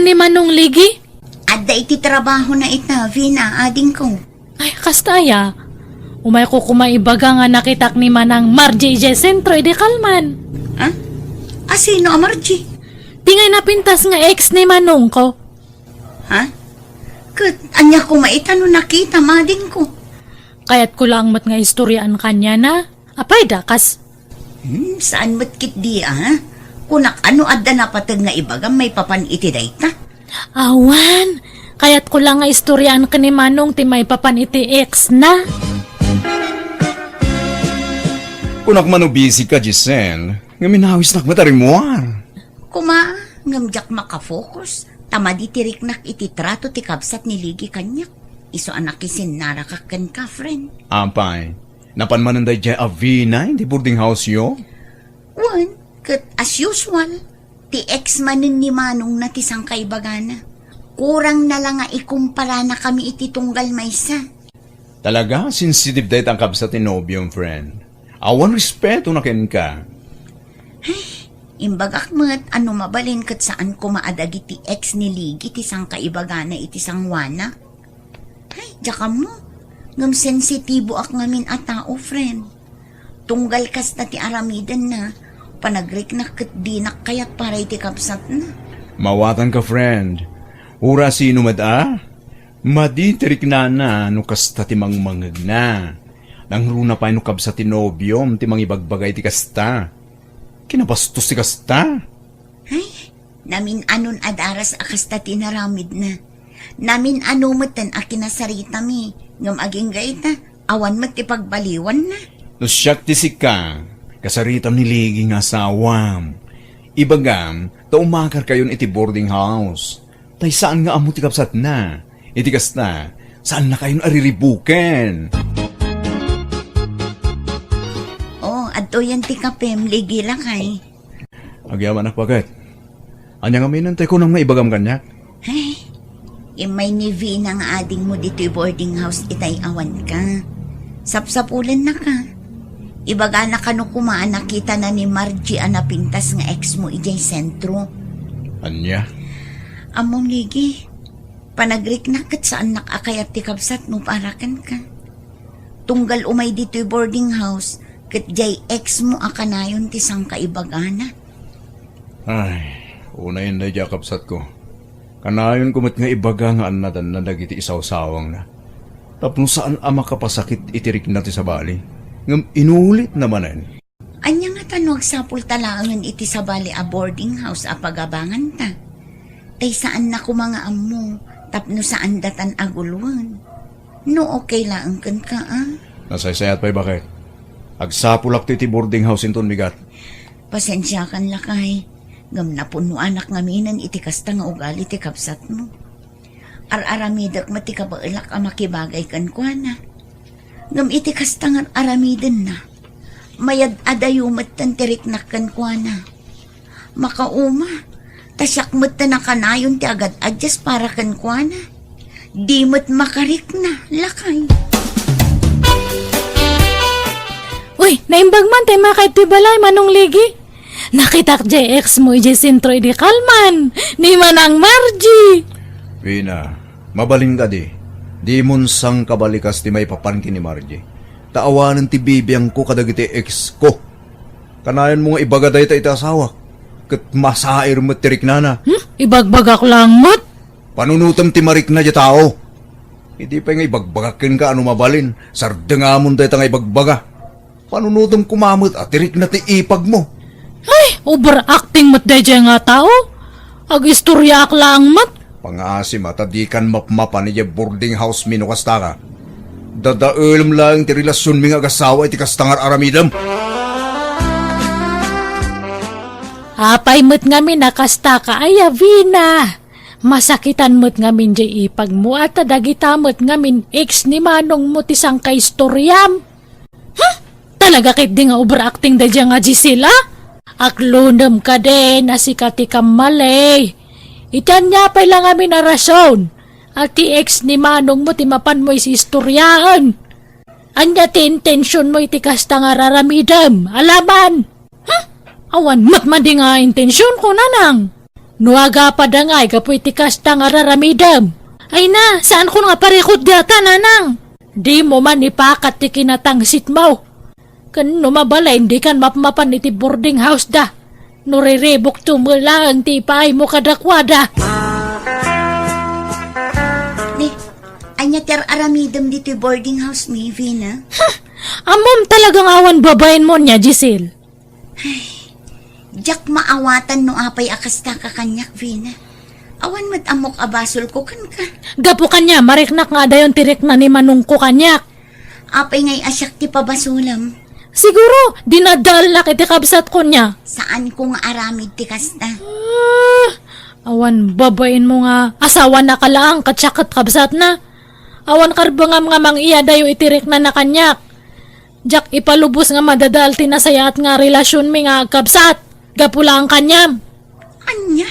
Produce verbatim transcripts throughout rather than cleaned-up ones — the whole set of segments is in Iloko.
Ni Manong Ligi? Adda iti trabahona ita, Vina, adingko. Ay, kasta aya. Umayko koma ibaga nga nakitak ni Manang Margie idiay sentro idi kalman. Ha? A, sino a Margie? Ti ngay napintas nga ex ni manongko. Ha? Ket ania koma ita no nakitam, adingko? Kayatko laeng met nga istoriaan kaniana. Apay, dakas? Hmm, saan met ketdi, a? Kunak, no adda napateg nga ibagam maipapan iti dayta? Awan. Kayatko la nga istoriaan ken ni Manong ti maipapan iti ex na. Kunak man no busy ka, Giselle, nga minawisnak met a rimmuar. Koma, ngem diak makafocus, ta madi ti riknak iti trato ti kabsat ni Ligi kaniak. Isu a nakisinnaraka kenka, friend. Apay, napan manen daydiay a Vina iti boarding house-yo? Wen, ket as usual, ti ex manen ni manongna ti sangkaibagana. Kurangna la nga ikumparana kami iti tunggal maysa. Talaga, sensitive dayta a kabsat ti nobiom, friend. Awan respetona kenka. Ay, imbagak met a no mabalin ket saan koma a dagiti ex ni Ligi ti sangkaibagana iti sangoanak. Ay, diak ammo. Ngem sensitiboak ngamin a tao, friend. Tunggal kasta ti aramidenna, panagriknak ket dinak kayat para iti kabsatna. Mawatanka, friend. Uray sino met a, madi ti riknana no kasta ti mangmangegna. Nangruna pay no kabsat ti nobiom ti mangibagbaga iti kasta. Kinabastos ti kasta. Ay, namin-anon a daras a kasta ti inaramidna. Namin-ano metten a kinasaritami, ngem agingga ita, awan met ti pagbaliwanna. No siak ti sika, kasaritam ni Ligi nga asawam. Ibagam, ta umakarkayon iti boarding house. Tay saan nga ammo ti kabsatna. Iti kasta, saannakayon a riribuken. Oh, adtoyen ti kapem, Ligi, lakay. Agyamanak, baket. Ania ngamin tay kunam nga ibagam kaniak? Ay, immay ni Vina nga adingmo ditoy boarding house itay awanka. Sapsapulennaka. Ibagana kano koma a nakitana ni Margie a napintas nga ex mo idiay sentro. Ania? Ammom, Ligi, panagriknak ket saannak a kayat ti kabsatmo para kenka. Tunggal umay ditoy boarding house, ket diay ex mo a kanayon ti sangkaibagana. Ay, unayen daydiay a kabsatko. Kanayonko met nga ibaga nga annadanna dagiti isawsawangna. Tapno saan a makapasakit iti rikna ti sabali, ngem inulitna manen. Ania ngata no agsapulta laengen iti sabali a boarding house a pagabanganta? Tay saanna koma nga ammo tapno saandatan a guloen. No okay laeng kenka, a? Nasaysayat pay, baket. Agsapulakto iti boarding house inton bigat. Pasensiakan, lakay, ngem napunnoanak ngaminen iti kasta nga ugali ti kabsatmo. Ar-aramidek met ti kabaelak a makibagay kenkuana. Ngem iti kasta nga ar-aramidenna, mayad-adayo metten ti riknak kenkuana. Makauma, ta siak metten a kanayon ti agad-adyas para kenkuana. Di met makarikna, lakay. Uy, naimbag man tay makaidtoy balay, Manong Ligi. Nakitak diay ex mo idiay sentro idi kalman, ni Manang Margie. Vina, mabalin kadi. Dimon sangkabalikas ti maipapan ken ni Margie. Ta awanen ti bibiangko kadagiti ex ko. Kanayonmo nga ibaga dayta iti asawak, ket masair met ti riknana. Hmm? Ibagbagak laeng met? Panunotem ti marikna diay tao. Idi pay nga ibagbagak kenka a no mabalin, sardengamon dayta nga ibagbaga. Panunotem koma met a ti rikna ti ipagmo. Ay, overacting met daydiay nga tao. Agistoriaak laeng met. Pangaasim a ta dikan mapmapan idiay boarding house mi no kastaka. Dadaelem laeng ti relasionmi nga agasawa iti kasta nga ar-aramidem. Apay met ngamin a kastaka, aya, Vina? Masakitan met ngamin diay ipagmo, a ta dagita met ngamin ex ni manongmo ti sangkaistoriam. Hmm? Talaga ketdi nga overacting daydiay nga Gisela? Aklonem kadi a sika ti kammali. Iti ania pay la ngamin a rason a ti ex ni manongmo ti mapanmo isistoriaen? Ania ti intensionmo iti kasta nga ar-aramidem? Alaman! Hmm? Awan met madi nga intensionko, nanang. No agapada ngay gapu iti kasta nga raramidem. Ay na, saankon nga parikut dayta, nanang. Dimo man ipakat ti kinatangsitmo. Ken no mabalin, dikan mapmapan iti boarding house da. No riribukto met laeng ti ipaaymo kadakuada. Ni, ania ti ar-aramidem ditoy boarding house mi, Vina? Huh! Ammom talaga nga awan babaenmo nia, Giselle. Diak maawatan no apay a kasta ka kaniak, Vina. Awan met ammok a basolko kenka. Gapu kaniam, mariknak nga adayon ti rikna ni manongko kaniak. Apay ngay a siak ti pabasolem? Siguro, dinadaalnak iti kabsatko nia. Saanko nga aramid ti kasta. Ah, awan babaenmo nga asawanaka laeng ket siak ket kabsatna. Awan karbengam nga mang-iyadayo iti riknana kaniak. Diak ipalubos nga madadael ti nasayaat nga relasionmi nga agkabsat. Gapu laeng kaniam. Ania?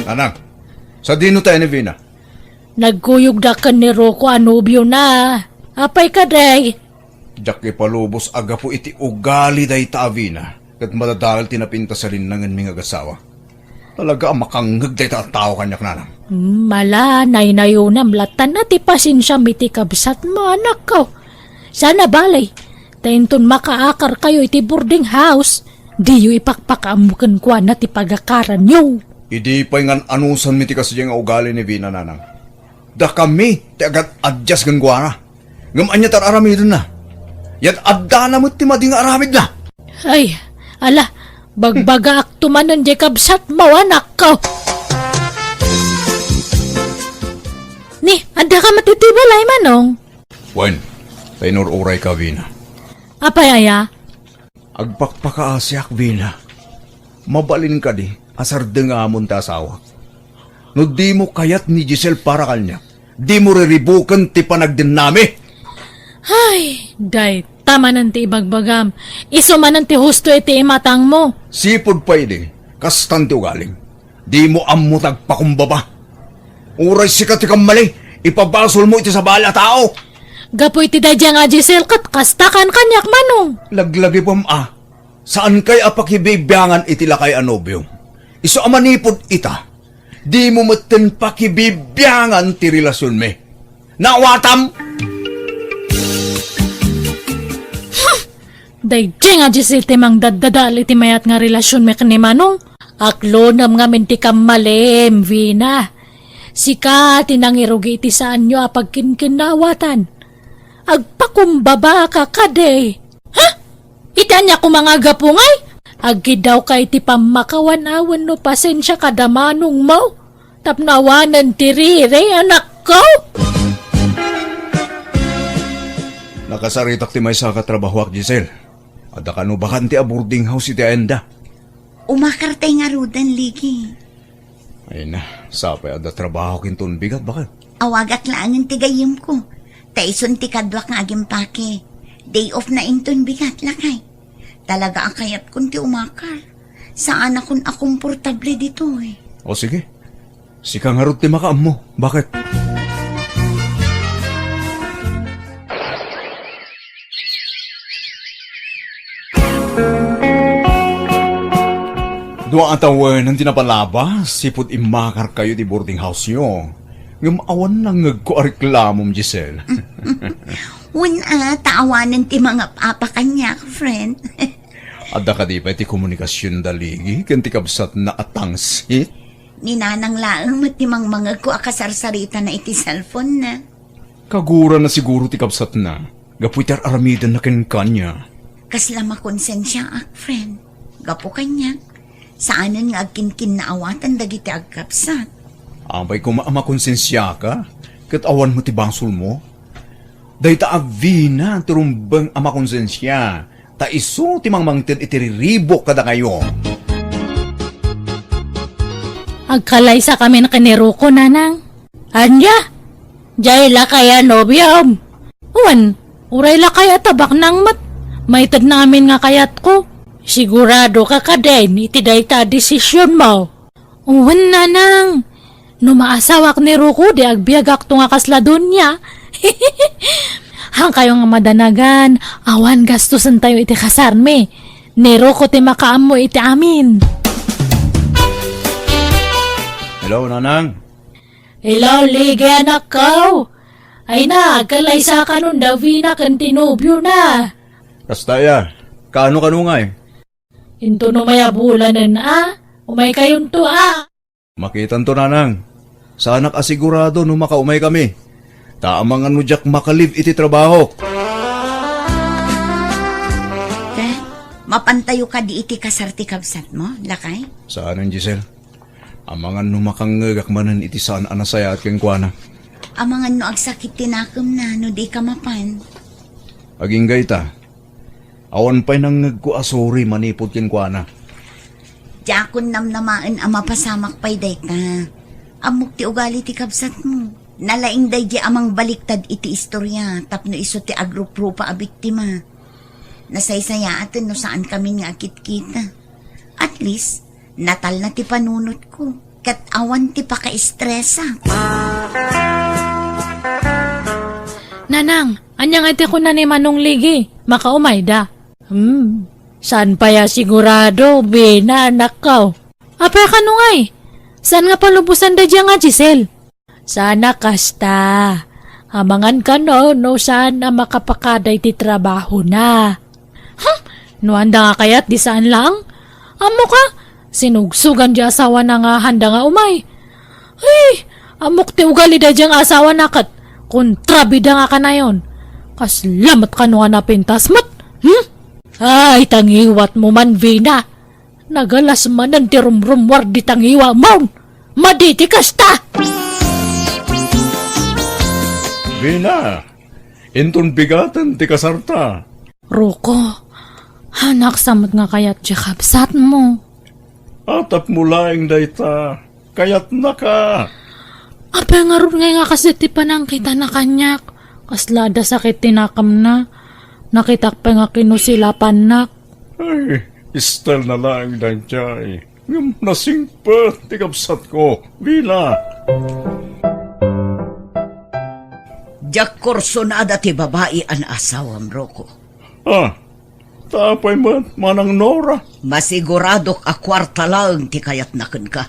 Nanang, sadino tayo ni Vina? Nagkuyogda ken ni Rocco a nobiona. Apay kadi? Diak ipalubos a gapu iti ugali dayta a Vina, ket madadael ti napintas a linnangenmi nga agasawa. Talaga a makangngeg dayta a tao kaniak, nanang. Hmm, ala, naynayonam latta ti pasensiam iti kabsatmo, anakko. Sana bale, ta inton makaakarkayo iti boarding house, diyo ipakpakaammo kenkuana ti pagakaranyo. Idi pay ngan-anusanmi ti kasdiay nga ugali ni Vina, nanang. Dakami ti agad-adjust kenkuana. Ngem ania ti ar-aramidenna? Yad-addana met ti madi nga aramidna. Ay, ala, bagbagaakto manen diay kabsatmo, anakko. Ni, addaka met iti balay, Manong? Wen, ta inur-urayka, Vina. Apay aya? Agpakpakaasiak, Vina. Mabalin kadi a sardengamon ti asawak? No dimo kayat ni Giselle para kaniak, dimo riribuken ti panagdennami. Ay, dayta manen ti ibagbagam. Isu manen ti husto iti imatangmo. Sipud pay idi, kastan ti ugalim. Dimo ammo ti agpakumbaba. Uray sika ti kammali, ipabasolmo iti sabali a tao. Gapu iti daydiay nga Giselle ket kastakan kaniak, Manong. Laglagipem a, saankay a pakibibiangan iti lakay a nobiom. Isu a manipud ita, dimo metten pakibibiangan ti relasionmi. Naawatam? Huh! Daydiay nga Giselle ti mangdaddadael iti mayat nga relasionmi ken ni Manong. Aklonem ngamin ti kammalim, Vina. Sika ti nangirugi iti saanyo a pagkinkinnaawatan. Agpakumbabaka kadi. Ha? Iti ania koma nga gapu ngay? Agkiddawka iti pammakawan wenno pasensia kada manongmo tapno awanen ti riri, anakko. Nakasaritak ti maysa a katrabahoak, Giselle. Adda kano bakante a boarding house iti ayanda. Umakar tay ngaruden, Ligi. Ay na, sapay adda trabahok inton bigat, baket. Awagak laengen ti gayyemko. Ta isun ti kaduak nga agimpake. Day off na inton bigat, lakay. Talaga a kayatkon ti umakar. Saanakon a komportable ditoy. O sige. Sika ngarud ti makaammo. Baket? Dua a tawen ti napalabas, sipud immakarkayo ti boarding house-yo. Ngem awan nangngegko a reklamom, Giselle. Wen a, ta awanen ti mangap-apa kaniak, friend. Adda kadi pay ti komunikasion da Ligi ken ti kabsatna a tangsit? Ni Nanang laeng met ti mangmangegko a kasarsaritana iti cellphone-na. Kagurana siguro ti kabsatna, gapu iti ar-aramidenna kenkana. Kasla makonsensiaak, friend. Gapu kaniak, saanen nga agkinkinnaawatan dagiti agkabsat. Apay koma a makonsensiaka, ket awan met ti basolmo? Dayta a Vina ti rumbeng a makonsensia, ta isu ti mangmangted iti riribuk kadakayo. Agkalaysakamin ken ni Rocco, Nanang. Ania? Diay lakay a nobiom? Wen, uray lakay a tabaknang met. Maitedna amin nga kayatko. Siguradoka kadin iti dayta a desisionmo? Wen, Nanang. No maasawak ni Rocco, di agbiagakto nga kasla donia. Hankayo nga madanagan, awan gastosentayo iti kasarmi. Ni Rocco ti makaammo iti amin. Hello, Nanang. Hello, Ligi, anakko. Ay na, agkallaysaka no da Vina ken ti nobiona. Kasta aya, kaano kano ngay? Intono may a bulanen a, umaykayonto a. Makitanto, Nanang. Saanak a sigurado no makaumaykami. Ta amangan no diak makalive iti trabahok. Te, mapantayo kadi iti kasar ti kabsatmo, lakay? Saanen, Giselle. Amangan no makangngegak manen iti saan a nasayaat kenkuana. Amangan no agsakit ti nakemna no dika mapan. Agingga ita, awan pay nangngegko a sorry manipud kenkuana. Diakon namnamaen a mapasamak pay dayta. Ammok ti ugali ti kabsatmo. Nalaing daydi a mangbaliktad iti istoria tapno isu ti agruprupa a biktima. Nasaysayaaten no saankami nga agkitkita. At least, natalna ti panunotko, ket awan ti pakaestresak. Nanang, ania nga iti kuna ni Manong Ligi? Makaumayda. Hmm, saan pay a sigurado, Vina, anakko. Apay kano ngay? Saan nga palubosan daydiay nga Giselle? Saan a kasta. Amangan kano no saan a makapakada iti trabahona. Hmm, no anda nga kayat di saan laeng? Ammok a, sinugsogan di asawana nga handa nga umay. Ay, ammok ti ugali daydiay nga asawana ket kontrabida nga kanayon. Kasla met kano nga napintas met. Hmm? Ay, tangiwatmo man, Vina. Nagalas manen ti rumrummuar dita ngiwamon. Madi ti kasta! Vina, inton bigaten ti kasarta. Rocco, anak sa met nga kayat diay kabsatmo. Atapmo laeng dayta, kayatnaka. Apay ngarud ngay nga kas iti panangkitana kaniak? Kasla adda sakit ti nakemna. Nakitak pay nga kinusilapannak. Ay, style na laeng daydiay. Ngem nasingpet ti kabsatko, Vina. Diak kursonada ti babai a naasawam, Rocco. Ah, ta apay met, Manang Nora? Masiguradok a kuarta laeng ti kayatna kenka.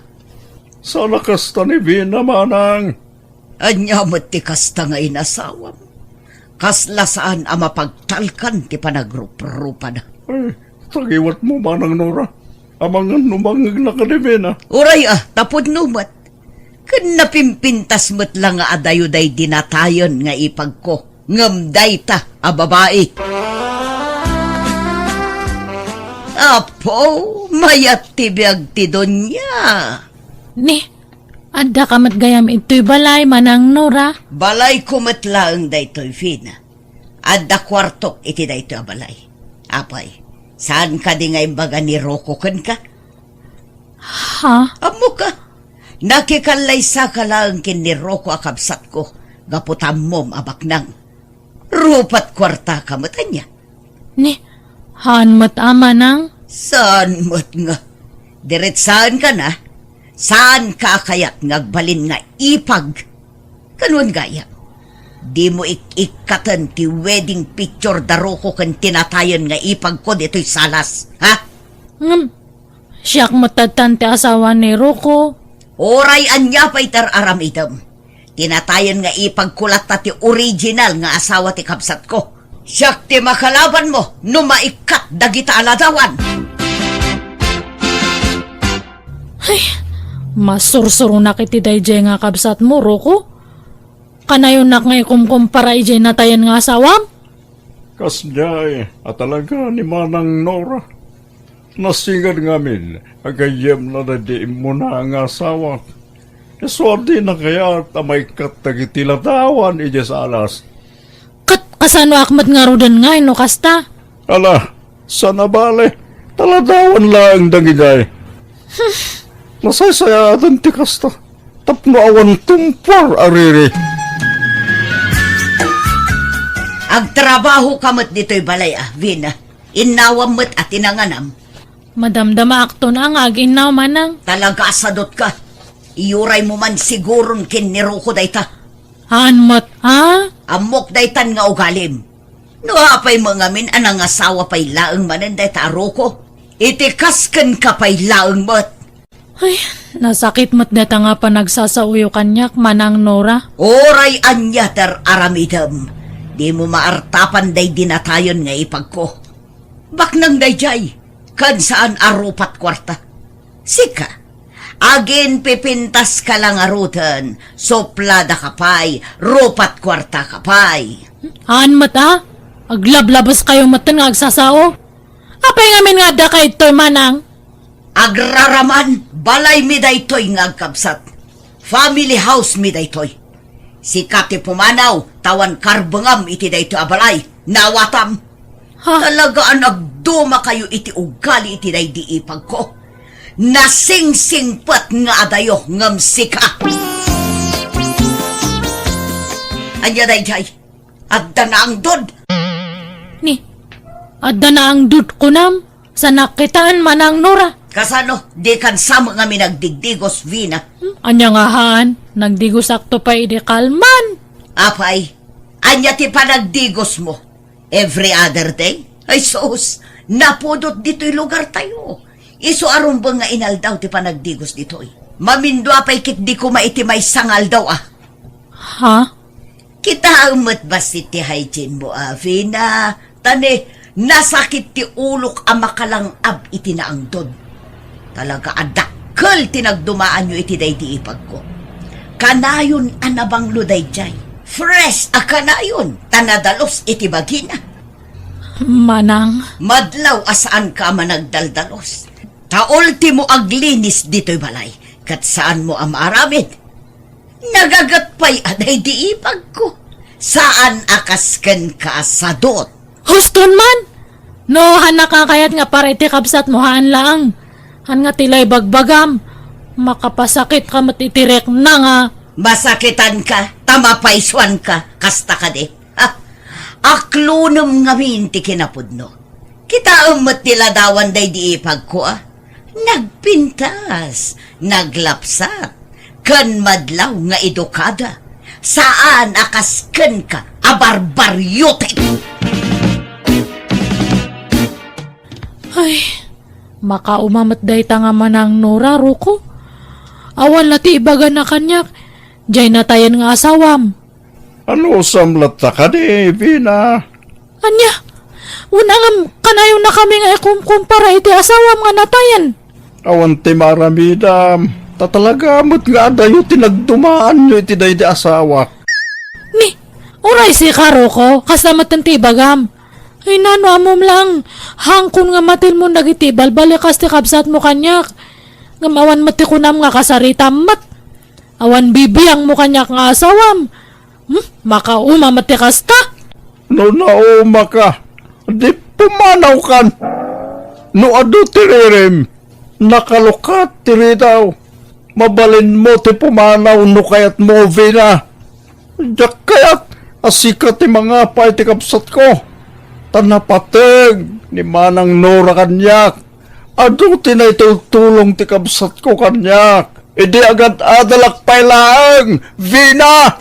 Saan a kasta ni Vina, Manang. Ania met ti kasta nga inasawam? Kasla saan a mapagtalkan ti panagruprupada. Ay, tangiwatmo, Manang Nora. Amangan no mangngegna kadi Vina. Uray a, tapudno met. Ken napimpintas met la nga adayo daydi natayen nga ipagko, ngem dayta a babai. Apo, mayat ti biag ti dunia. Ni, adda ka met gayam itoy balay, Manang Nora? Balayko met laeng daytoy, Vina. Adda kuartok iti daytoy a balay. Apay, saan kadi nga imbaga ni Rocco kenka? Ha? Ammoka, nakikallaysaka laeng ken ni Rocco a kabsatko, gapu ta ammom a baknang. Rupat kuartaka met ania? Ni, haan met a, Manang? Saan met nga? Diretsaenka na, saanka a kayat nga agbalin nga ipag? Kanuan gayam, dimo ik-ikkaten ti wedding picture da Rocco ken ti natayen nga ipagko ditoy salas, ha? Ngem, siak met tattan ti asawa ni Rocco. Uray ania pay ti ar-aramidem. Ti natayen nga ipagko latta ti original nga asawa ti kabsatko. Siak ti makalabanmo no maikkat dagita a ladawan. Ay, masursuronak iti daydiay nga kabsatmo, Rocco. Kanayonak nga ikumkumpara idiay natayen nga asawam? Kasdiay a talaga ni Manang Nora. Nasinged ngamin a gayyemna daydi immuna nga asawa. Isu a dina kayat a maikkat dagiti ladawan idiay salas. Ket kasanoak met ngaruden ngay no kasta? Ala, saan a bale, ta ladawan laeng dagijay. Nasaysayaaten ti kasta, tapno awan tumpor a riri. Agtrabahoka met ditoy balay a, Vina. Innawam met a ti nanganam. Madamdamaakton a nga ag-innaw, Manang. Talaga a sadotka. Iyuraymo man siguron ken ni Rocco dayta. Haan met, ha? Ammok daytan nga ugalim. No apay met ngamin a nangasawa pay laeng manen dayta a Rocco, iti kas kenka pay laeng met. Ay, nasakit met dayta nga panagsasaoyo kaniak, Manang Nora. Uray ania ti ar-aramidem, dimo maartapan daydi natayen nga ipagko. Baknang daydiay, ken saan a rupat kuarta. Sika, aginpipintaska la ngaruden, supladaka pay, rupat kuartaka pay. Haan met a, aglablabeskayo metten nga agsasao. Apay ngamin nga adda kaytoy, Manang? Agraraman, balaymi daytoy nga agkabsat. Family house mi daytoy. Sika ti pumanaw, ta awan karbengam iti daytoy a balay. Naawatam. Ha? Talaga a nagdumakayo iti ugali iti daydi ipagko. Nasingsingpet nga adayo ngem sika. Ania daydiay? Adda naangdod. Ni, adda naangdod kunam? Sa nakitaan, Manang Nora. Kasano? Dikan sa met ngamin nagdigdigos, Vina. Hmm, ania nga haan? Nagdigosakto pay idi kalman. Apay, ania ti panagdigosmo? Every other day? Ay sus, napudot ditoy lugartayo. Isu a rumbeng nga inaldaw ti panagdigos ditoy. Mamindua pay ketdi koma iti maysa nga aldaw a. Ha? Kitaem met bassit ti hygiene mo, a, Vina. Ta ne, nasakit ti ulok a makalang-ab iti naangdod. Talaga a dakkel ti nagdumaanyo iti daydi ipagko. Kanayon a nabanglo daydiay. Fresh a kanayon, ta nadalus iti bagina. Manang. Madlaw a saanka a managdaldalus. Ta ultimo aglinis ditoy balay, ket saanmo a maaramid. Nagaget pay a daydi ipagko. Saan a kas kenka a sadut. Huston man! No, haannak a kayat nga para iti kabsatmo, haan laeng. Haan nga ti lay bagbagam. Makapasakitka met iti rikna nga. Masakitanka, ta mapaysuanka, kasta kadi. Ha? Aklonem ngamin ti kinapudno. Kitaem met ti ladawan daydi ipagko a. Nagpintas, naglapsat, ken madlaw nga edukada. Saan a kas kenka a barbariotek. Ay, makauma met dayta nga Manang Nora, Ruko. Awan la ti ibagana kaniak, diay natayen nga asawam. Anusam latta kadi, Vina? Ania? Una ngem, kanayonnakami nga ikumkumpara iti asawam nga natayen. Awan ti maaramidam. Ta talaga met nga adayo ti nagdumaanyo iti daydi asawak. Ni, uray sika, Ruko, kasta metten ti ibagam. Ay, nano, ammom lang, hangkon nga matilmon dagiti ibalbalikas ti kabsatmo kaniak. Ngem awan met ti kunam nga kasaritam met. Awan bibiangmo kaniak nga asawam. Hmm? Makauma met ti kasta? No naumaka, di pumanawkan. No adu ti ririm, nakalukat ti ridaw. Mabalinmo ti pumanaw no kayatmo, Vina. Diak kayat a sika ti mangapa iti kabsatko. Ta napateg ni Manang Nora kaniak. Adu ti naitultulong ti kabsatko kaniak. Idi agad-adalak pay laeng, Vina!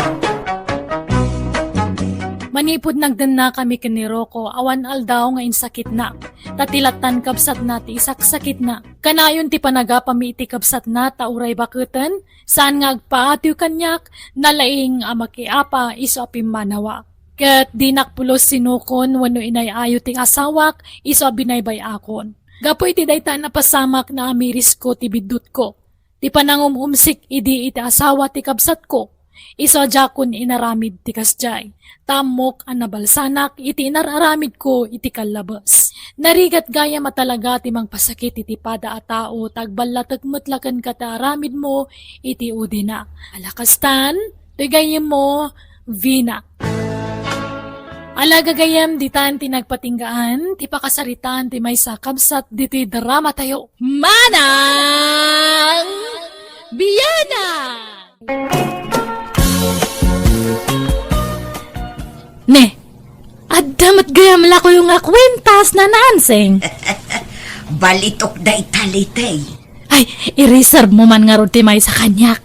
Manipud nagdennakami ken ni Ruko, awan aldaw nga insakitna. Ta ti lattan kabsatna ti isaksakitna. Kanayon ti panagapami iti kabsatna ta uray baketen, saan nga agpaatiw kaniak, nalaing a makiapa isu a pimmanawa. Ket dinak pulos sinukon wenno inay-ayo ti asawak isu a binaybay-akon. Gapu iti dayta a napasamak, naamirisko ti biddutko. Ti panangum-umsik idi iti asawa ti kabsatko, isu a diakon inaramid ti kasdiay. Ta ammok a nabalsanak iti inar-aramidko iti kallabes. Narigat gayam a talaga ti mangpasakit iti pada a tao, ta agballatek met la kenka ti aramidmo iti udina. Ala kastan, ti gayyemmo, Vina. Ala gagayyem, ditan ti nagpatinggaan ti pakasaritaan ti maysa a kabsat ditoy dramatayo. Manang Biana! Ne, adda met gayam lakoyo nga kwintas, Nana Ansing. Balitok dayta, Litay. Ay, i-reserve mo man ngarud ti maysa kaniak.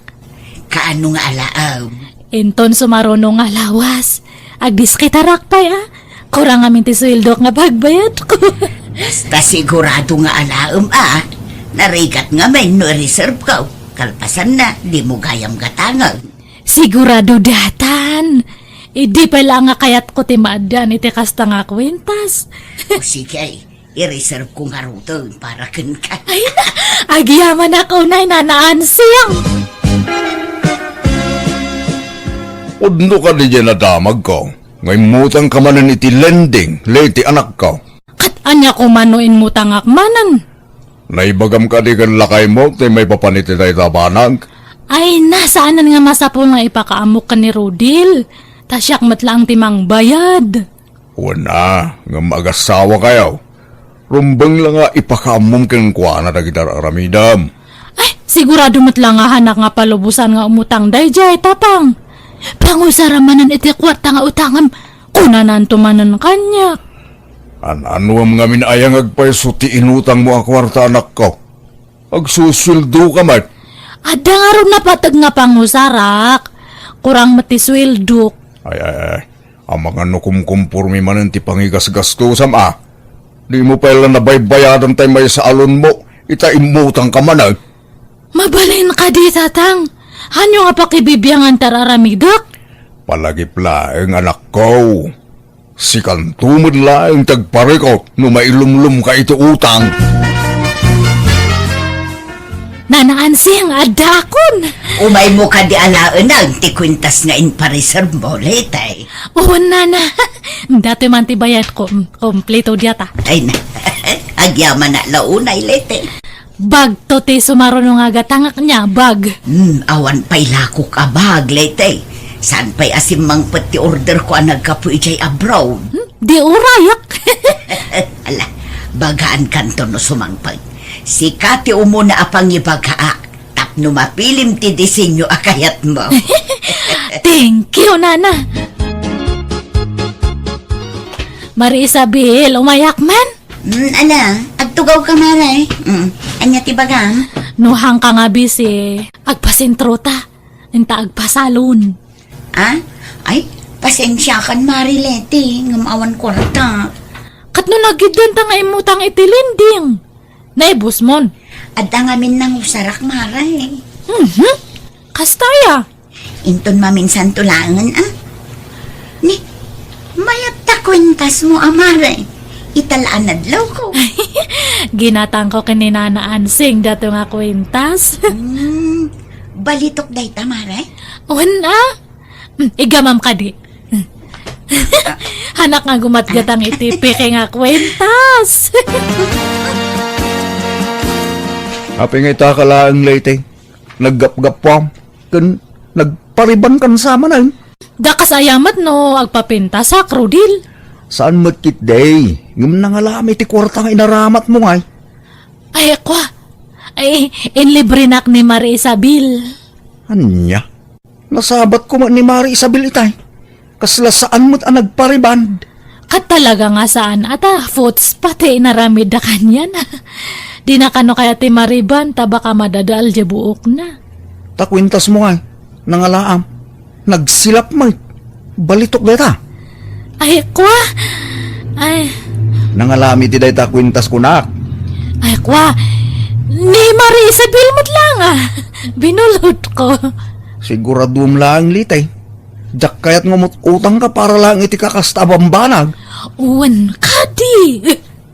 Kaano nga alaem? Inton sumaruno nga lawas, agdiskitarak pay a. Kurang amin ti sueldok nga pagbayadko. Basta sigurado nga alaem a. Narigat ngamin no i-reserve ko. Kalpasanna, dimo gayam gatangen. Sigurado daytan. Idi pay la nga kayatko ti maaddan iti kasta nga kuentas. O sige, i-reserve ko ngaruden para kenka. Ay, agyamanak unay, Nana Ansing. Pudno kadi diay nadamagko nga immutangka manen iti lending, Leti, anakko. Ket ania koma no immutangak manen? Naibagam kadi ken lakaymo ti maipapan iti dayta a banag? Ay, na, saanen nga masapul nga ipakaammok ken ni Rodil. Ta siak met laeng ti mangbayad. Wen a, ngem agasawa kayo. Rumbeng la nga ipakaammom kenkuana dagiti ar-aramidem. Ay, sigurado met la nga hanak nga palubosan nga umutang daydiay, Tatang. Pangusara manen iti kuarta nga utangem, kunananto manen kaniak. An-anuem ngamin aya nga agpayso ti inutangmo a kuarta, anakko? Agsusueldoka met. Adda ngarud napateg nga pangusarak. Kurang met ti sueldok. Ay, ay, ay. Amangan no kumkumpormi manen ti pangigasgastosam a. Dimo pay la nabaybayadan tay maysa a loanmo, ita immutangka manen. Mabalin kadi, Tatang? Ania nga pakibibiangan ti ar-aramidek? Palagip laeng, anakko. Sikanto met laeng ti agparikut no mailumlomka iti utang. Nana Ansing, addaakon. Umaymo kadi alaenag ti kuentas nga inpareservemo, Leti. Wen, Nana. Datoy man ti bayadko. Kompleto diata. Ay na. Agyamanak la unay, Leti. Bagto ti sumaruno nga gatangek nia, bag. Hmm, awan pay lakok a bag, Leti. Saan pay a simmangpet ti orderko a naggapu idiay abroad? Hmm, di urayak. Ala, bagaankanto no sumangpet. Sika ti umuna a pangibagaak tapno mapilim ti disenyo a kayatmo. Thank you, Nana. Mari Isabel, umayak man? Mm, ala, agtugawka, Mare. Mm, ania ti bagam? No haanka nga busy, agpasentrota. Inta agpasalon. Ah? Ay, pasensiakan, Mare Leti, ngem awan kuarta. Ket no nagiddanta nga immutang iti lending? Naibusmon? Adda ngamin nangusarak, Mare. Mhm. Kasta aya? Inton maminsanto laengen, a? Ni, mayat ta kuentasmo a, Mare. Ita la a nadlawko. Ginatangko ken ni Nana Ansing dato nga kuentas. Hmm, balitok dayta, Mare? Wen a? Hmm, igamam kadi. Hanak nga gumatgatang iti peke nga kuentas. Apay nga ita ka laeng, Leti? Naggapgappuam ken nagparibankan sa manen. Dakas aya met no agpapintasak, Rodil? Saan met ketdi, ngem nangalaam iti kuarta nga inaramatmo ngay. Ay, kua. Ay, inlibrenak ni Mari Isabel. Ania? Nasabatko met ni Mari Isabel itay. Kasla saan met a nagpariband. Ket talaga nga saan a ta, foots pati inaramidda kaniana. Dina kano kayat ti mariband ta baka madadael diay buokna. Ta kuentasmo ngay, nangalaam. Nagsilap met. Balitok dayta. Ay, kua. Ay. Nangalaam iti dayta kuentas kunak. Ay, kua. Ni Mari Isabel met laeng a. Binulodko. Siguradoem laeng, Leti. Diak kayat nga umut-utangka para laeng iti kakasta a bambanag. Wen kadi.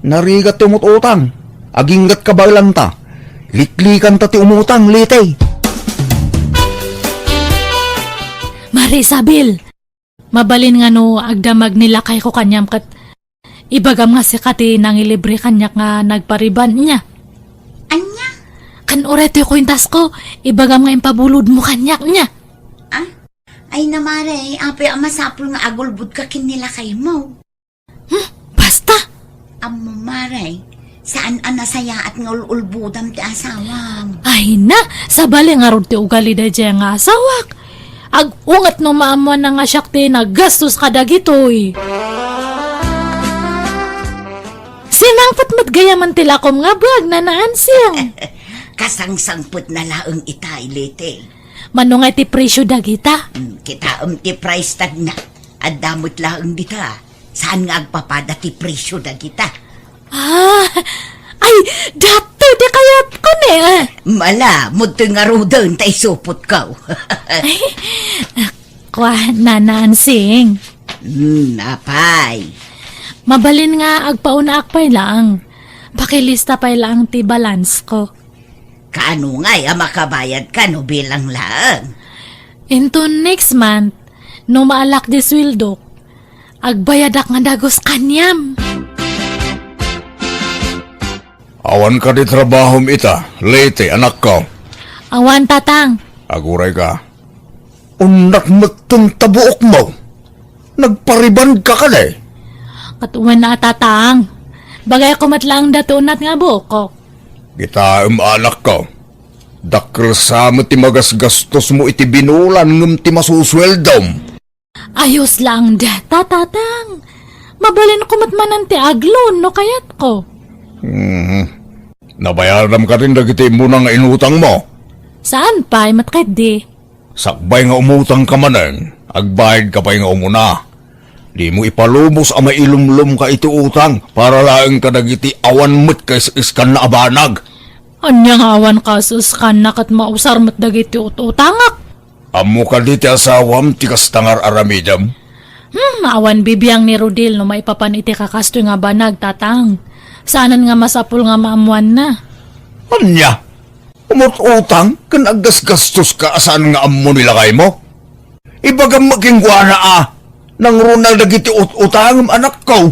Narigat ti umut-utang. Aginggatka baelanta. Liklikanta ti umutang, Leti. Mari Isabel, mabalin nga no agdamag ni lakayko kaniam ket ibagam nga sika ti nangilibre kaniak nga nagpariband nia. Ania? Ken uray toy kuentasko, ibagam nga impabulodmo kaniak nia. Ah? Ay na, Mare, apay a masapul nga agulbodka ken ni lakaymo? Hmm, basta! Ammo, Mare, saan a nasayaat nga ul-ulbodam ti asawam. Ay na, sabali ngarud ti ugali daydiay nga asawak. Ag-unget no maammoanna nga siak ti naggastos kadagitoy. Simangpet met gayamen ti lakom nga bag, Nana Ansing. Kasangsangpetna laeng itay, Leti. Mano ngay ti presyo dagita? Hmm, kitaem ti price tagna. Adda met laeng dita. Saan nga agpapada ti presyo dagita? Ah, ay, datoy ti kayatko, Leti, eh. Mala, mudto ngaruden ta isupotko. Kua, Nana Ansing. Hmm, apay. Mabalin nga agpaunaan pay laeng. Pakilista pay laeng ti balance ko. Kaano ngay a makabayadka no bilang laeng? Into next month, no maalak di sueldok, agbayadak nga dagus kaniam. Awan kadi trabahom ita, Leti, anakko? Awan, Tatang. Agurayka. Unat metten ta buokmo. Nagparibandka kadi? Ket wen a, Tatang. Bagayko met laeng daytoy unat nga buokko. Kitaem, anakko. Dakkel sa met ti magasgastosmo iti binulan ngem ti masusueldom. Ayos laeng dayta, Tatang. Mabalinko met manen ti agloan no kayatko. Mhm. Nabayadam kadin dagiti immuna nga inutangmo? Saan pay met ketdi. Sakbay nga umutangka manen, agbayadka pay nga umuna. Dimo ipalubos a mailumlomka iti utang para laeng kadagiti awan met kaisiskanna a banag. Ania nga awan kaisiskanna ket mausar met dagiti ut-utangak? Ammo kadi ti asawam ti kasta nga ar-aramidem? Hmm, awan bibiang ni Rodel no maipapan iti kakastoy nga banag, Tatang. Saanen nga masapul nga maammoanna. Ania? Umut-utang ken aggasgastoska a saan nga ammo ni lakaymo? Ibagam met kenkuana a, nangruna dagiti ut-utangem, anakko.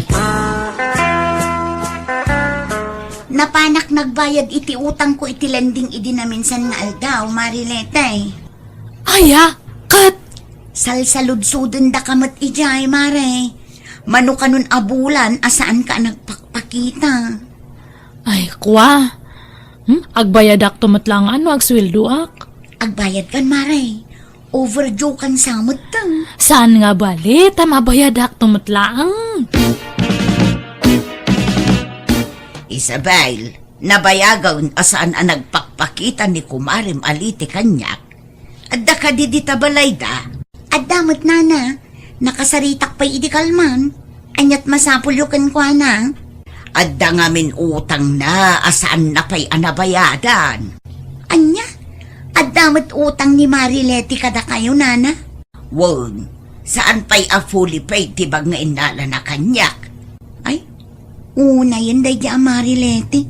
Napanak nagbayad iti utangko iti lending idi naminsan nga aldaw, Mari Leti. Aya, ket? Salsaludsodendaka met idiay, Mare. Mano kanon a bulan a saanka a nagpakpakita. Ay, kua. Hmm? Agbayadakto met laeng no agsueldoak. Agbayadkan, Mare. Overdue kan sa met ta. Saan nga bali ta mabayadakto met laeng? Isabel, nabayagen a saan a nagpakpakita ni kumarem a Leti kaniak. Adda kadi dita balayda? Adda met, nana. Nakasaritak pay idi kalman. Ania't masapulyo kenkuana? Adda ngamin utangna a saanna pay a nabayadan. Ania? Adda met utang ni Mari Leti kadakayo, nana? Wen, saan pay a fully paid ti bag nga innalana kaniak. Ay, unayen daydi a Mari Leti.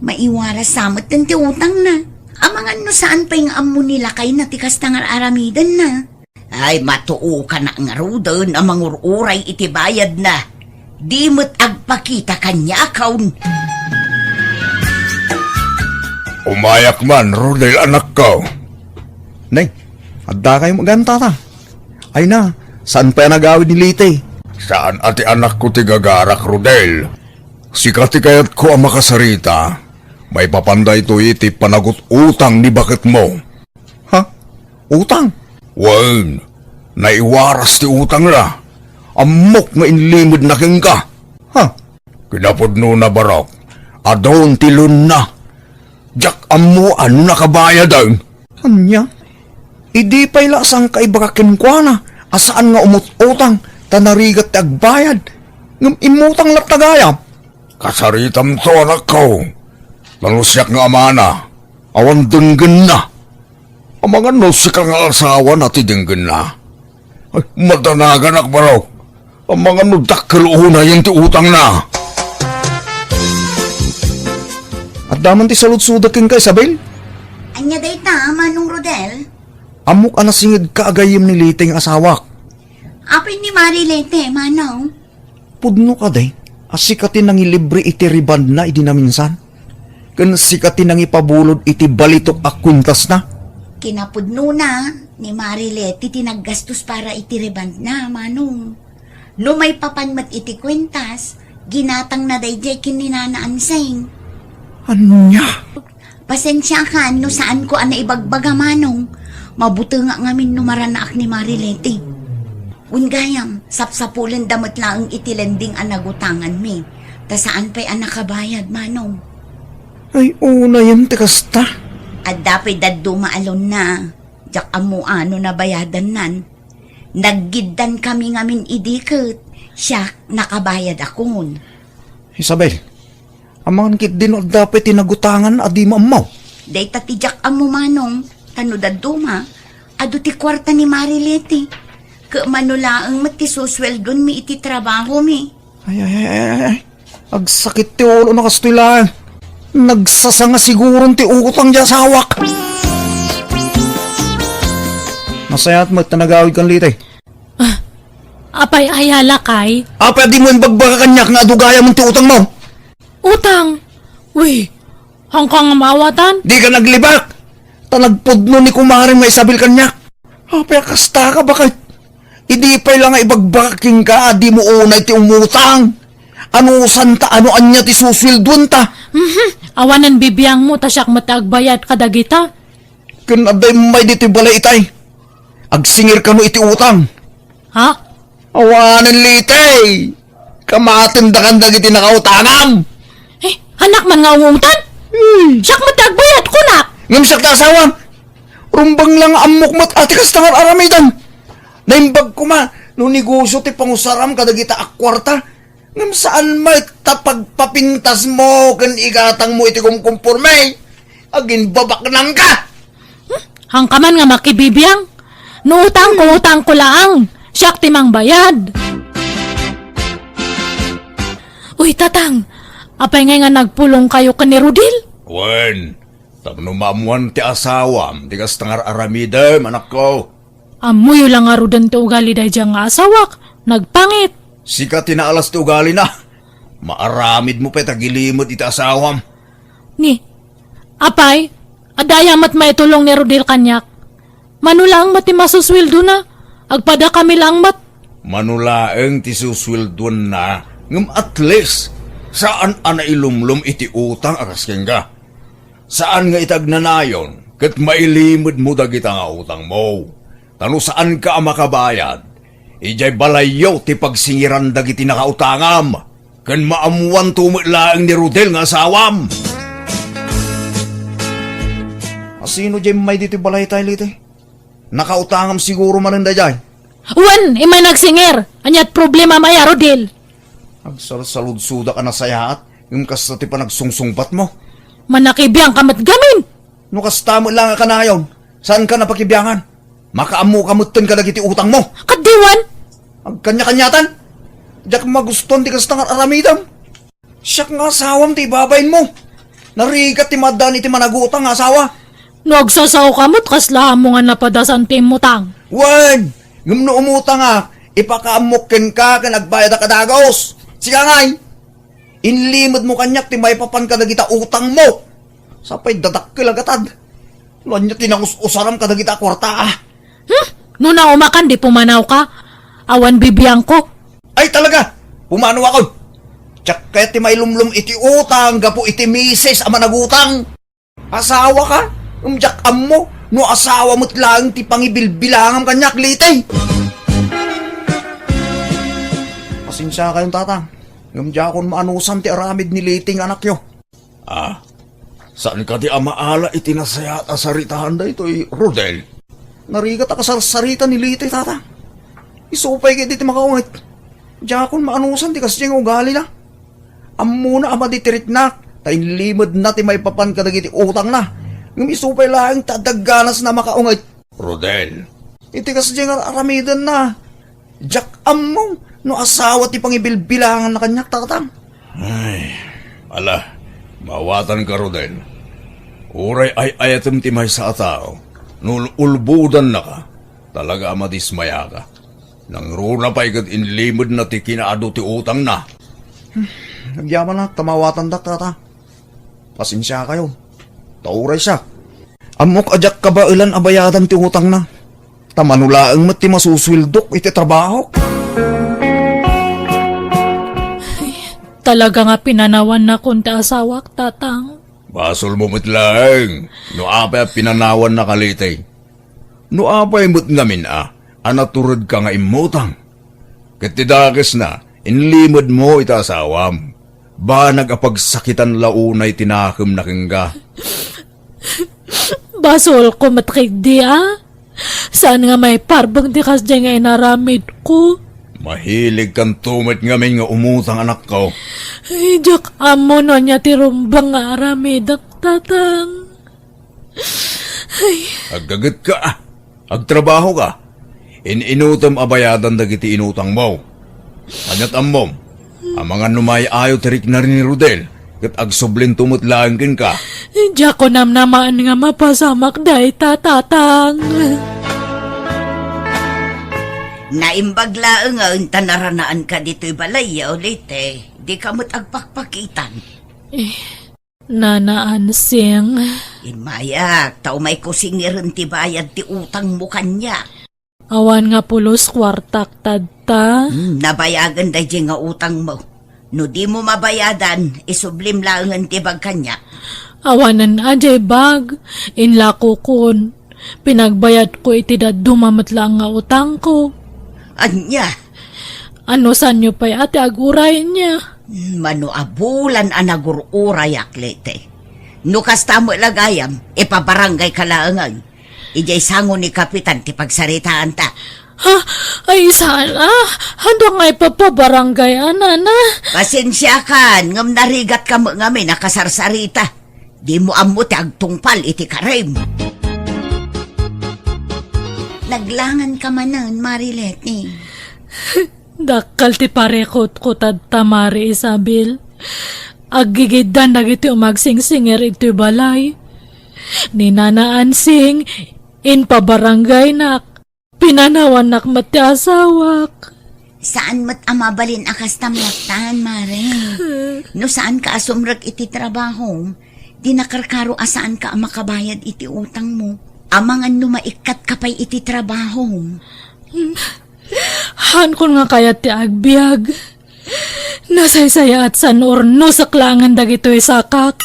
Maiwaras sa met ti utangna. Amangan no saan pay nga ammo ni lakayna ti kasta nga ar-aramidenna. Ay, matuokanak ngaruden a mangur-uray iti bayadna. Di met agpakita kaniakon. Umayak man, Rodel, anakko. Nay, adda kayo magantata. Ay na, saan pay a nagawid ni Leti? Saan a ti anakko ti gagarak, Rodel. Sika ti kayatko a makasarita. Maipapan daytoy iti panagut-utang ni baketmo. Ha? Utang? Wen, naiwaras ti utangna. Ammok nga inlimedna kenka. Ha? Kinapudnona, barok, adun ti loanna. Diak ammo a nakabayaden. Ania? Idi pay la sangka ibaga kenkuana a saan nga umut-utang ta narigat ti agbayad, ngem immutang latta gayam. Kasaritamto, anakko. Ta no siak nga amana, awan denggenna. Amangan no sika nga asawana ti denggenna. Ay, madanaganak, barok. Amangan no dakkel unayen ti utangna. Adda man ti saludsodek kenka, Isabel? Ania dayta, Manong Rodel? Ammok a nasingedka a gayyem ni Leti nga asawak. Apay ni Mari Leti, Manong? Pudno kadi a sika ti nangilibre iti rebondna idi naminsan? Ken sika ti nangipabulod iti balitok a kuentasna? Kinapudnona, ni Mari Leti ti naggastos para iti rebondna, Manong. No maipapan met iti kuentas, ginatangna daydiay ken ni Nana Ansing. Ania? Pasensiakan no saanko a naibagbaga, Manong. Mabutengak ngamin no maranaak ni Mari Leti. Wen gayam, sapsapulenda met laeng iti lending a nagutanganmi, ta saan pay a nakabayad, Manong. Ay, unayen ti kasta. Adda pay dadduma a loanna. Diak ammo a no nabayadannan. Naggiddankami ngamin idi ket siak nakabayadakon. Isabel, amangan ketdi no adda pay ti nagutangan a dimo ammo. Dayta ti diak ammo, manong, ta no dadduma, adu ti kuarta ni Mari Leti. Ket mano laeng met ti susueldonmi iti trabahomi. Ay, ay, ay, ay, ay, ay. Agsakit ti ulo na kastoy laeng. Nagsasanga siguron ti utang ti asawak. Nasayaat met ta nagawid kan Liti. Ah, apay aya lakay? Apay a dimo imbagbaga kaniak nga adu gayam ti utangmo? Utang? Uy, haanka nga maawatan? Dika naglibak! Ta nagpudno ni kumarem nga Isabel kaniak. Apay a kasta ka, baket? Idi pay la nga ibagbagak kenka a dimo unay ti umutang. Anusanta, anu ania ti susueldoenta? Mhm. Awanen bibiangmo ta siak met ti agbayad kadagita. Ken adda immay ditoy balay itay. Agsingir kano iti utang. Ha? Awanen Liti. Kamatendakan dagiti nakautangam. Eh, anak man nga ungungtan? Hmm. Siak met ti agbayad, kunak. Ngem siak ti asawam. Rumbeng la nga ammok met a ti kasta nga aramidem. Naimbag koma no negosio ti pangusaram kadagita a kuarta. Ngem saan met ta pagpapintasmo ken igatangmo iti kumkumporme. Aginbabaknangka! Hmm? Haanka man nga makibibiang? No utangko, utangko laang. Siak ti mangbayad. Uy, Tatang, apay ngay nga nagpulongkayo ken ni Rodel? Wen, tapno maammoan ti asawam ti kasta nga ar-aramidem, anakko. Ammoyo la ngaruden ti ugali daydiay nga asawak, nagpangit. Sika ti naalas ti ugalina. Maaramidmo pay ta gilimed iti asawam. Ni, apay, adda aya met maitulong ni Rodel kaniak? Mano laeng met ti masusueldoenna? Agpadakami laeng met. Mano laeng ti susueldoenna, ngem at least, saan a nailumlom iti utang a kas kenka. Saan nga iti agnanayon ket mailimedmo dagita nga utangmo. Ta no saanka a makabayad, idiay balayyo ti pagsingiran dagiti nakautangam, ken maammoanto met laeng ni Rodel nga asawam. Asino diay immay ditoy balay tayo, Liti? Nakautangam siguro manen daydiay. Wen, immay nagsingir. Ania't problemam aya, Rodel? Agsalsaludsodak a nasayaat, ngem kasta ti panagsungsungbatmo. Manakibiangka met gamin. No kasta met la nga kanayon, saanka napakibiangan? Makaammoka metten kadagiti utangmo. Kaddi wen? Agkaniakaniatan? Diak magustuan ti kasta nga aramidem. Siak nga asawam ti ibabainmo. Narigat ti maaddaan iti managutang nga asawa. No agsasaoka met, kasla ammo nga napadasan ti immutang. Wen, ngem no umutangak, ipakaammok kenka ken agbayadak a dagus. Sika ngay, inlimedmo kaniak ti maipapan kadagita utangmo. Sapay dadakkel a gatad. No ania ti nangus-usaram kadagita a kuarta, a? Hmm? No naumakan, di pumanawka. Awan bibiangko. Ay, talaga! Pumanawakon! Diak kayat ti mailumlom iti utang gapu iti misis a managutang. Asawaka? Ngem diak ammo no asawa met laeng ti pangibilbilangam kaniak, Liti. Pasensiakayon, Tatang. Ngem diakon maanusan ti aramid ni Liti nga anakyo. Ah, saan kadi a maala iti nasayaat a saritaan daytoy, Rodel? Narigat a kasarsarita ni Liti, Tata. Isu pay ket iti makaunget. Diakon maanusan ti kasdiay nga ugalina. Ammona a madi ti riknak, ta inlimedna ti maipapan kadagiti utangna. Ngem isu pay laeng ta adda ganasna a makaunget. Rodel. Iti kasdiay nga ar-aramidenna, diak ammo no asawa ti pangibilbilanganna kaniak, Tatang. Ay, ala, maawatanka, Rodel. Uray ay-ayatem ti maysa a tao, no ul-, ulbodannaka, talaga a madismayaka. Nangruna pay ket inlimedna ti kinaadu ti utangna. Agyamanak ta maawatandak, Tata. Pasensiakayo. Ta uray siak, ammok a diak kabaelan a bayadan ti utangna. Ta mano laeng met ti masusueldok iti trabahok. Ay, talaga nga pinanawannakon ti asawak, Tatang. Basolmo met laeng no apay a pinanawannaka, Liti. No apay met ngamin a, a naturedka nga immutang. Ket ti dakesna, inlimedmo iti asawam. Banag a pagsakitan la unay ti nakemna kenka. Basolko met ketdi a. Saan nga maiparbeng ti kasdiay nga inaramidko? Mahiligkanto met ngamin nga umutang, anakko. Ay, diak ammo no ania ti rumbeng nga aramidek, Tatang. Aggagetka, agtrabahoka. In-inutem a bayadan dagiti inutangmo. Ania't ammom? Amangan no maayo ti rikna ni Rodel, ket agsublinto met laeng kenka. Diak namnamaen nga mapasamak dayta, Tatang. Naimbag laengen ta naranaanka ditoy balay, Leyte. Dika met agpakpakitan. Eh, Nana Ansing. Immayak, ta umayko singiren ti bayad ti utangmo kaniak. Awan nga pulos kuartak tatta. Hmm, nabayagen daydiay nga utangmo. No dimo mabayadan, isublim laengen ti bag kaniak. Awanen a diay bag, inlakokon. Pinagbayadko iti dadduma met laeng nga utangko. Ania? Anusanyo pay a ti aguray niya? Mano a bulan a nagur-urayak, Leyte. No kasta met la gayam, ipabarangayka laengen. Idiay sango ni Kapitan ti pagsaritaanta. Ha? Ay, saan a? Haanda nga ipapabarangay a, Nana? Pasensiakan, ngem narigatka met ngamin a kasarsarita. Dimo ammo ti agtungpal iti karim. Naglanganka manen, Mari Leyte. Dakkel ti parikutko tatta, Mari Isabel. Aggigiddan dagiti umagsingsingir iti balay. Ni Nana Ansing, impabarangaynak. Pinanawannak met ti asawak. Saan met a mabalin a kasta malaktan, Mare. No saanka a sumrek iti trabahom, di nakarkaro a saanka a makabayad iti utangmo. Amangan no maikkatka pay iti trabahom. Haankon nga kayat ti agbiag. Nasaysayaat san urnosek laengen dagitoy sakak.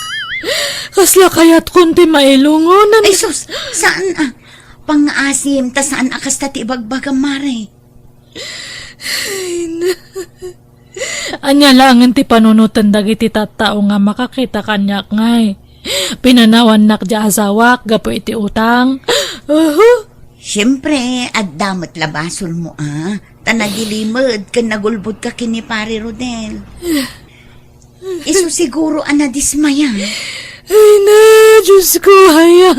Kasla kayatkon ti mailungon. Ay sus, saan a? Pangngaasim, ta saan a kasta ti ibagbagam, Mare. Ania laengen ti panunoten dagiti tattao nga makakita kaniak ngay? Pinanawannak ti asawak gapu iti utang. Uhu. Siempre, adda met la basolmo a, ta nagilimed ken nagulbodka ken ni Pare Rodel. Isu siguro a nadismaya. Ay na, Diyos ko, aya.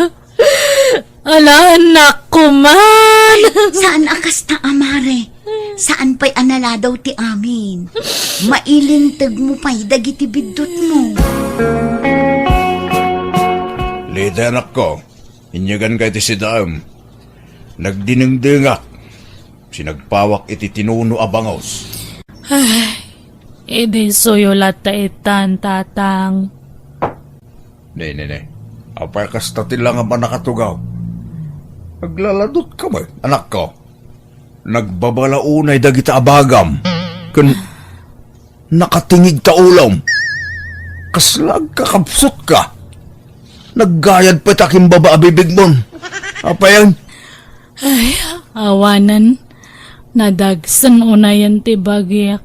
Ala, anak ko man. Ay, saan a kasta a, Mare? Saan pay a naladaw ti amin? Mailinteg mo pay dagiti biddutmo. Leyte, anakko, inyaganka iti sidaem. Nagdinengdengak. Sinagpawak iti tinuno a bangus. Ay, idi suyo latta itan, Tatang. Ne, ne, ne. Apay kasta ti langam a nakatugaw? Aglaladutka met, anakko. Nagbabala unay dagita a bagam. Ken nakatingig ta ulom. Kasla agkakabsutka. Naggayad pay ta kimbaba a bibigmon. Apayen? Ay, awanen. Nadagsen unayen ti bagik.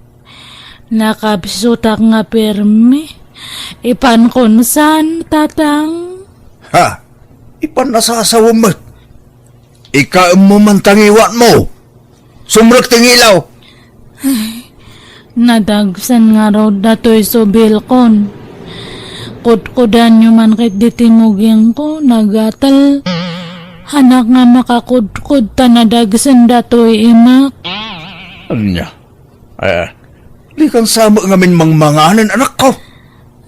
Nakabsutak nga pirmi. Ipankon san, Tatang? Ha? Ipan nasasawem met. Ikaemmo man ta ngiwatmo. Sumrek ti ngilaw. Ay, nadagsen ngarud datoy subilkon. Kudkudanyo man ket diti mugingko, nagatel. Anak nga makakudkod ta nadagsen datoy imak. Ania? Eh, dikan sa met ngamin mangmanganen, anakko.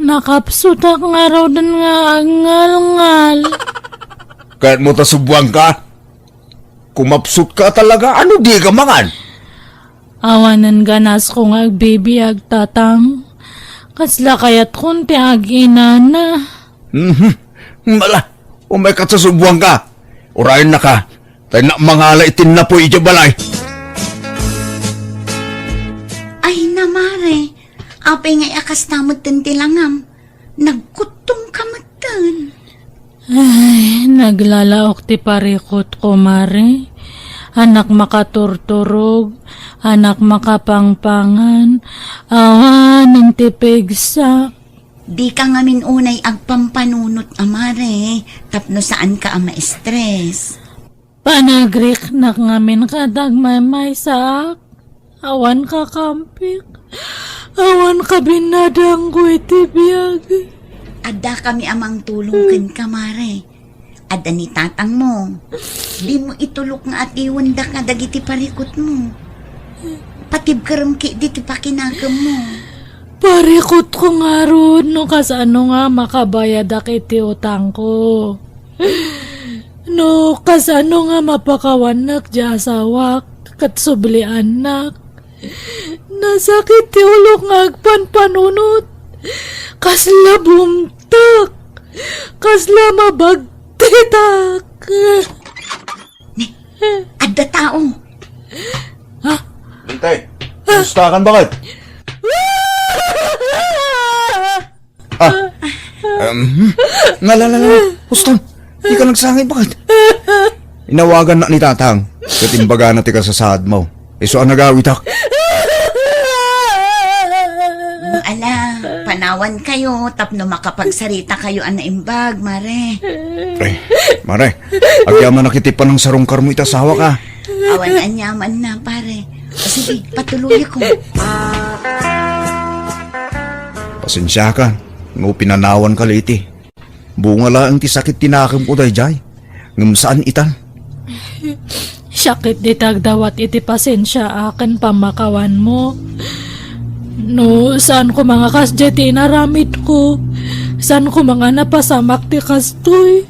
Nakapsutak ngaruden nga agngalngal. Kayatmo ta subuanka? Kumapsutka talaga, ano dika mangan? Awanen ganasko nga agbibiag, Tatang. Kasla kayatkon ti aginana. Mhm. Mala, umayka ta subuanka. Urayennaka, ta innak mangala iti napuy idiay balay. Ay na, Mare, apay ngay a kasta metten ti langam? Nagkuttongka metten. Ay, naglalaok ti parikutko, Mare. Anak makaturturog, anak makapangpangan, awanen ti pigsa. Dika ngamin unay agpampanunot a, Mare, tapno saanka a ma-stress. Panagriknak ngamin ket agmaymaysaak. Awan kakampik. Awan kabinnadangko iti biag. Addakami a mangtulong kenka, Mare. Adda ni tatangmo. Dimo itulok nga atiwendaka dagiti parikutmo. Patibkerem ketdi ti pakinakemmo. Parikutko ngarud no kasano nga makabayadak iti utangko. No kasano nga mapakawannak ti asawak ket subliannak. Nasakit ti ulok nga agpanpanunot. Kasla bumtak. Kasla mabagtitak. Ni, adda tao. Ha? Daytay, kumustakan, baket? Ah, um, nala, nala, nala. Husto, dika nagsangit, baket? Inawagannak ni tatang, ket imbagana ti kasasaadmo. Isu a nagawitak. Ala, panawankayo tapno makapagsarita kayo a naimbag, mare. Ay, mare, agyamanak iti panangsarungkarmo iti asawak. Awan aniamanna, pare. O sige, patuloyakon. Pasensiakan no pinanawanka la iti. Bunga laeng ti sakit ti nakemko daydiay, ngem saan itan. Siak ketdi ti agdawat iti pasensiaak ken pammakawanmo. No saan koma nga kasdiay ti inaramidko, saan koma nga napasamak ti kastoy.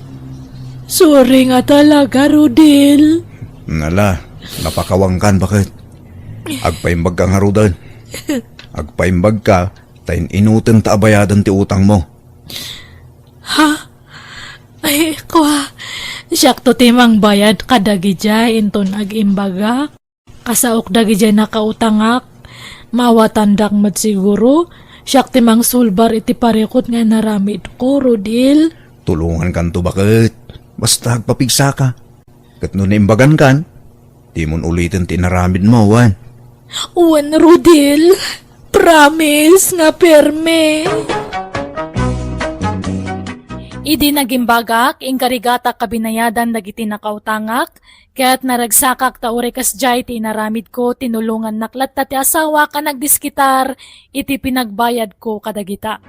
Sorry nga talaga, Rodel. Nala, napakawankan, baket? Agpaimbagka ngaruden. Agpaimbagka ta in-inutenta a bayadan ti utangmo. Ha? Ay, kua, siakto ti mangbayad kadagidiay inton agimbagak. Kasaok dagidiay nakautangak. Maawatandak met siguro. Siak ti mangsulbar iti parikut nga inaramidko, Rodel. Tulongankanto, baket. Basta agpapigsaka. Ket no naimbagankan, dimon uliten ti inaramidmo, wen? Wen, Rodel. Promise nga perme. Idi nagimbagak, inkarigatak a binayadan dagiti nakautangak, ket naragsakak ta uray kasdiay ti inaramidko, tinulongannak latta ti asawak a nagdiskitar iti pinagbayadko kadagita.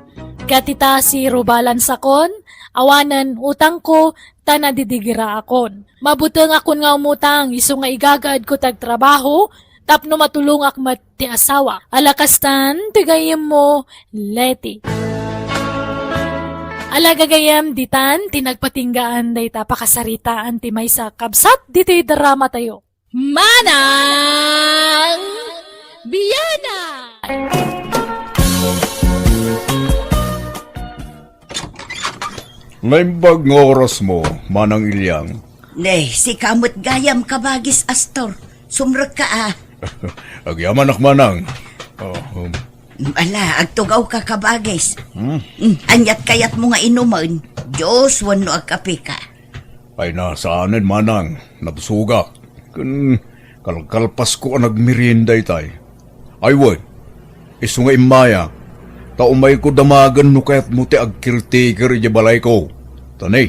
Ket ita si Rubalan Sakon, awanen utangko, ta nadidigiraakon. Mabutengakon nga umutang isu nga igagaedko ti agtrabaho tapno matulongak met ti asawa. Ala kastan ti gayyemmo, Leti. Ala gagayyem, ditan ti nagpatinggaan dayta pakasaritaan ti maysa a kabsat ditoy dramatayo. Manang Biana! Naimbag nga orasmo, Manang Iliang. Ne, sika met gayam, Kabagis Astor. Sumrekka a. Agyamanak, Manang. Oh, um. Ala, agtugawka, Kabagis. Hmm? Hmm, aniat kayatmo nga inumen? Juice wenno agkapeka? Ay na, saanen, Manang. Nabsogak. Ken kalkalpasko a nagmerienda itay. Ay wen, isu nga immayak, ta umayko damagen no kayatmo ti agcaretaker idiay balayko. Ta ne,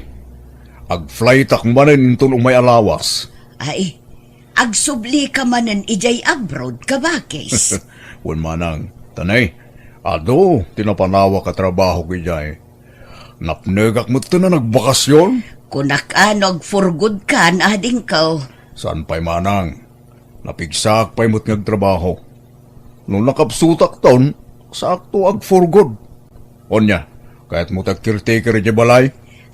agflightak manen inton umay a lawas. Ay, agsublika manen idiay abroad, Kabagis? Wen, Manang. Ta ne, adu ti napanawak a trabahok idiay. Napnekak metten a nagbakasyon. Kunak a no agforgodkan, adingko. Saan pay, Manang. Napigsaak pay met nga agtrabaho. No nakabsutakton, saakto agforgod. Onya, kayatmo ti agcaretaker idiay balay?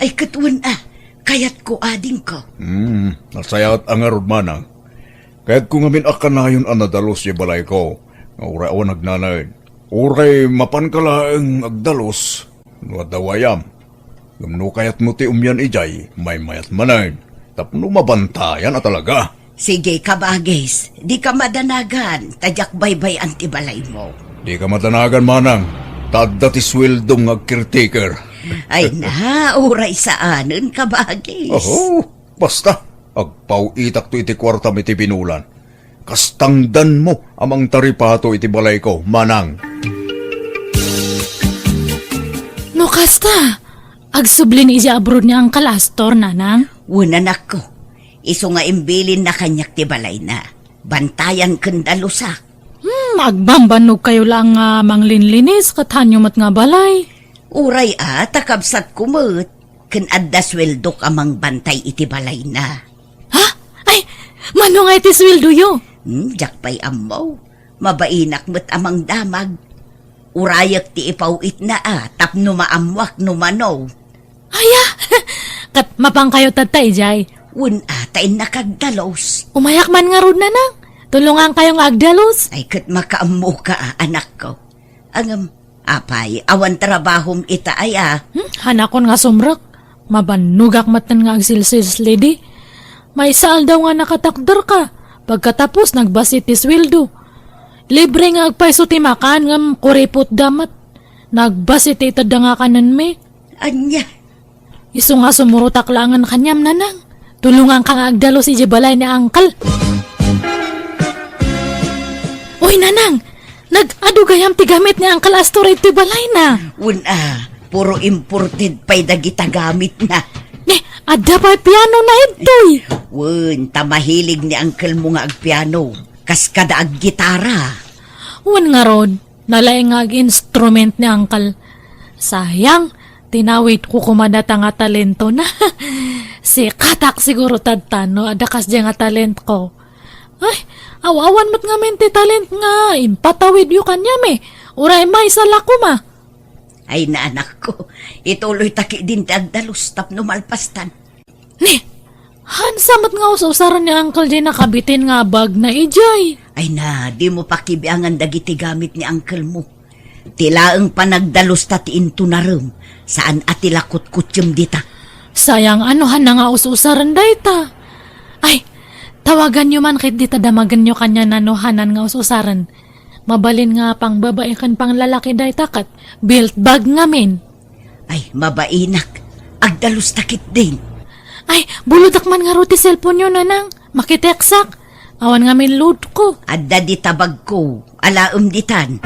Ay, ket wen a, kayatko, adingko. Hmm, nasayaat a ngarud, Manang. Kayatko ngamin a kanayon a nadalus idiay balayko, nga uray awan agnanaed. Uray mapanka laeng agdalus, no adda wayam. Ngem no kayatmo ti umian idiay, maymayat manen, tapno mabantayan a talaga. Sige, Kabagis, dika madanagan, ta diak baybay-an ti balaymo. Dika madanagan, Manang, ta adda ti sueldom nga agcaretaker. Ay na, uray saanen, Kabagis. Oho, basta, agpaw-itakto iti kuartam iti binulan. Kastangdanmo a mangtaripato iti balayko, Manang. No kasta, agsubli ni idiay abroad ni Uncle Astor, Nanang? Wen, anakko. Isu nga imbilinna kaniak ti balayna. Bantayan ken dalusak. Hmm, agbambannog kayo laeng nga manglinlinis ket haanyo met nga balay. Uray a, ta kabsatko met. ken adda sueldok a mangbantay iti balayna. Ha? Ay, mano nga iti sueldoyo? Hmm, diak pay ammo. Mabainak met a mangdamag. Urayek ti ipaw-itna a tapno maammoak no mano. Aya! Ket mapankayo tatta idiay? Wen a, ta innak agdalus. Umayak man ngarud, Nanang. Tulongankayo nga agdalus. Ay, ket makaammoka a, anakko. Ngem, apay, awan trabahom ita aya? Hmm, hanakon nga sumrek. Mabannogak metten nga agsilsilslidi. Maysa aldaw nga nakatakderka. Pagkatapos, nagbasi ti sueldo. Libre nga agpayso ti makan, ngem kuripotda met. Nagbasi ti itedda nga kanenmi. Ania? Isu nga sumurotak laengen kaniam, Nanang. Tulonganka nga agdalus idiay balay ni Uncle. Uy, Nanang! Nag-adu gayam ti gamit ni Uncle Astor iti balayna. Wen a, puro imported pay dagita gamitna. Ni, adda pay pianona ditoy. Wen, ta mahilig ni uncle mo nga agpiano. Kas kada aggitara. Wen ngarud, nalaing nga ag-instrument ni Uncle. Sayang, tinawidko koma data nga talentona. Sikatak siguro tatta no adda kasdiay nga talentko. Ay, aw-awan met ngamin ti talent nga impatawidyo kaniam eh. Uray maysa la koma. Ay, na, anakko, ituloyta ketdin ti agdalus tapno malpastan. Ni, hansa met nga us-usaren ni Uncle diay nakabitin nga bagna idiay. Ay na, dimo pakibiangan dagiti gamit ni uncle mo. Ti laeng panagdalusta ti intunarem, saan a ti la kutkutsem dita. Sayang, ano hanna nga us-usaren dayta? Ay, tawaganyo man ket dita damagenyo kaniana no hanan nga us-usaren. Mabalin nga pangbabai ken panglalaki dayta ket belt bag ngamin. Ay, mabainak. Agdalusta ketdin. Ay, bulodak man ngarud ti cellphone-yo, Nanang. Makitekstak. Awan ngamin load-ko. Adda dita bagko. Alaem ditan.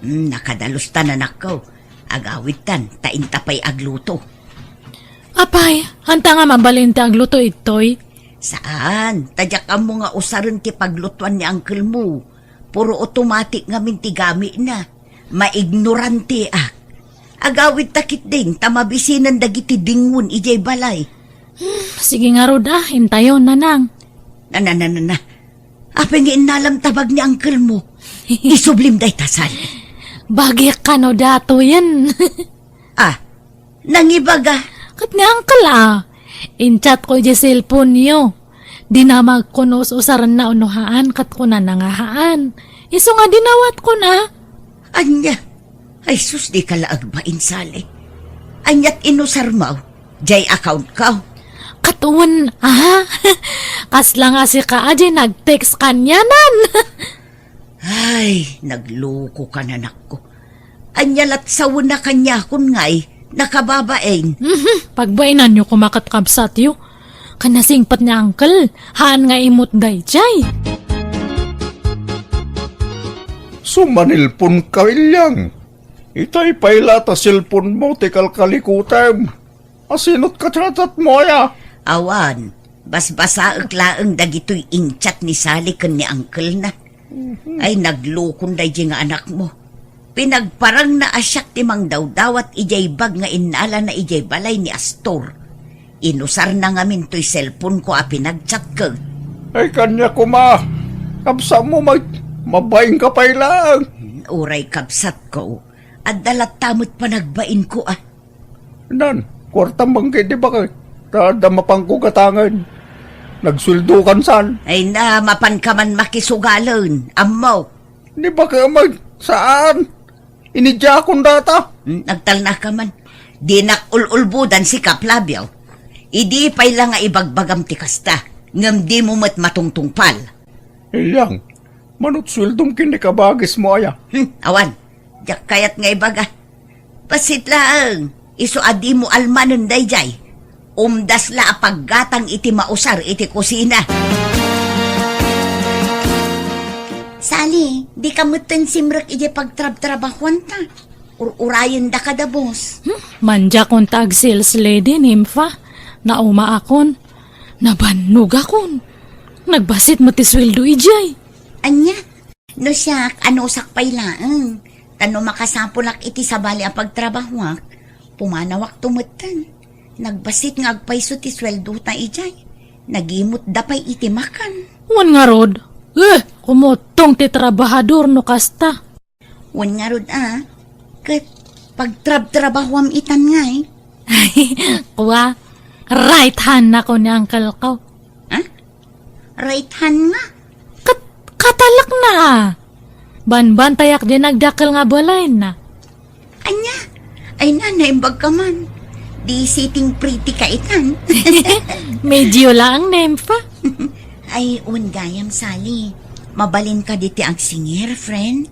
Hmm, nakadalustan, anakko. Agawidtan, ta inta pay agluto. Apay, anta nga mabalin ti agluto ditoy? Saan, ta diak ammo nga usaren ti paglutuan ni uncle mo. Puro automatic ngamin ti gamitna. Maignoranteak. Agawidta ketdin ta mabisinen dagiti dingwen idiay balay. Hmm, sige ngarud a, intayon, Nanang. Na, na, na, na, na. Apay nga innalam ta bag ni uncle mo? Isublim dayta, Sally. Bagik kano datoyen. Ah, nangibaga. Ket ni uncle a. In-chat-ko idiay cellphone-yo. Dinamagko no us-usarenna wenno haan, ket kunana nga haan. Isu nga dinawat-ko na. Ania? Ay sus, dika la agbain, Sally. Aniat inusarmo? Diay account-ko? Ket wen, aha? Kasla nga sika a diay nag-text kanianan. Ay, naglukokan, anakko. Ania lat sawen a kaniakon ngay, nakababain. Mhm, pagbainanyo koma ket kabsatyo. Ken nasingpet ni uncle, haan nga imut daydiay. Sumanilpon ka, Ilyang. Itay pay la ta cellphone mo ti kalkalikutem. Asinot ka chat-chat mo aya? Awan, basbasaek laeng dagitoy in-chat ni Sally ken ni uncle-na. Mhm. Ay, naglukon daydiay nga anak mo. Pinagparangna a siak ti mangdawdawat idiay bag nga innalana idiay balay ni Astor. Inusarna ngamin toy cellphone-ko a pinag-chat-ko. Ay, kaniak koma. Kabsat mo, mag-, mabain ka pay laeng. Uray kabsatko, adda latta met panagbainko a. Nan, kuartam bangkit di bakit? Ta adda mapanko gatangen. Nagsueldokan san? Ay na, mapanka man makisugalen. Ammo. Ni bakit, saan? Inidiakon data. Hmm, nagtalnaka man. Dinak ul-ulbudan sika, Flavio. Idi pay la nga ibagbagam ti kasta, ngem dimo met matungtungpal. Ilyang, manut sueldom ken ni kabagismo aya? Hmm, awan. Diak kayat nga ibaga. Bassit laeng, isu a dimo almanen daydiay. Umdas la a paggatang iti mausar iti kusina. Sally, dika metten simrek idiay pagtrabtrabahuanta. Ur-urayendaka da, boss. Hmm, mandiakon ta ag-sales lady, Nympha. Naumaakon. Nabannogakon. Nagbassit met ti sueldo idiay. Ania? No siak, anusak pay laeng. Ta no makasapulak iti sabali a pagtrabahuak, pumanawakto metten. Nagbassit nga agpayso ti sueldota idiay. Nagimutda pay iti makan. Wen ngarud, eh, kumuttong ti trabahador no kasta. Wen ngarud a, ket pagtrabtrabahuam itan ngay. Ay, kua, right hand nako ni uncle ko. Ha? Right hand nga? Kat-, katalakna a. Banbantayak diay nagdakkel nga balayna. Ania? Ay na, naimbag ka man. Di sitting pretty ka itan. Medyo laang, nympha. Ay, wen gayam, Sally. Mabalin ka ditoy agsingir, friend.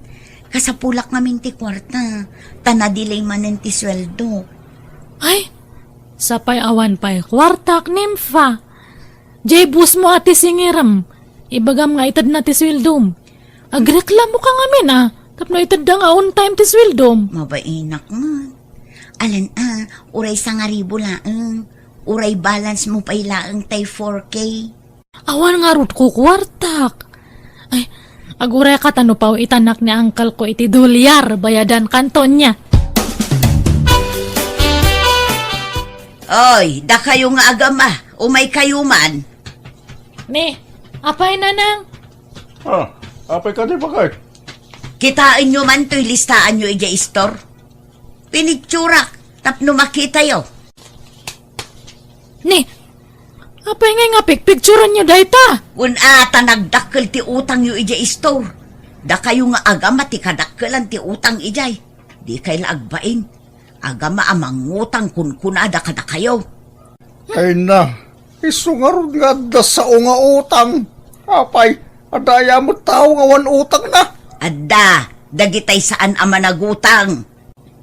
Kasapulak ngamin ti kuarta. Ta na-delay manen ti sueldo. Ay, sapay awan pay kuartak, nympha. Jay boss mo a ti singirem. Ibagam nga itedna ti sueldom. Agreklamo ka ngamin a, tapno itedda nga on time ti sueldom. Mabainak met. Alan a, uray sangaribu laeng. Uray balance mo pay laeng tay four K. Awan ngarud ko kuartak. Ay, agurayka ta no paw-itanak ni uncle ko iti dolyar, bayadan kanto nia. Oy, dakayo nga agama, umay kayo man. Ni, apay, nanang? Ah, apay kadi, bakit? Kitaenyo man toy listaanyo idiay istor. Pinitsurak tapno makitayo. Ni, apay ngay nga pikpikturanyo dayta? Wen a, ta nagdakkel ti utangyo idiay istor. Dakayo nga agama ti kadakkelan ti utang idiay. Dikay la agbain. Agama a mangutang kunkunada kadakayo. Ay na, isu ngarud nga adda sao nga utang. Apay, adda aya met tao nga awan utangna? Adda, dagitay saan a managutang.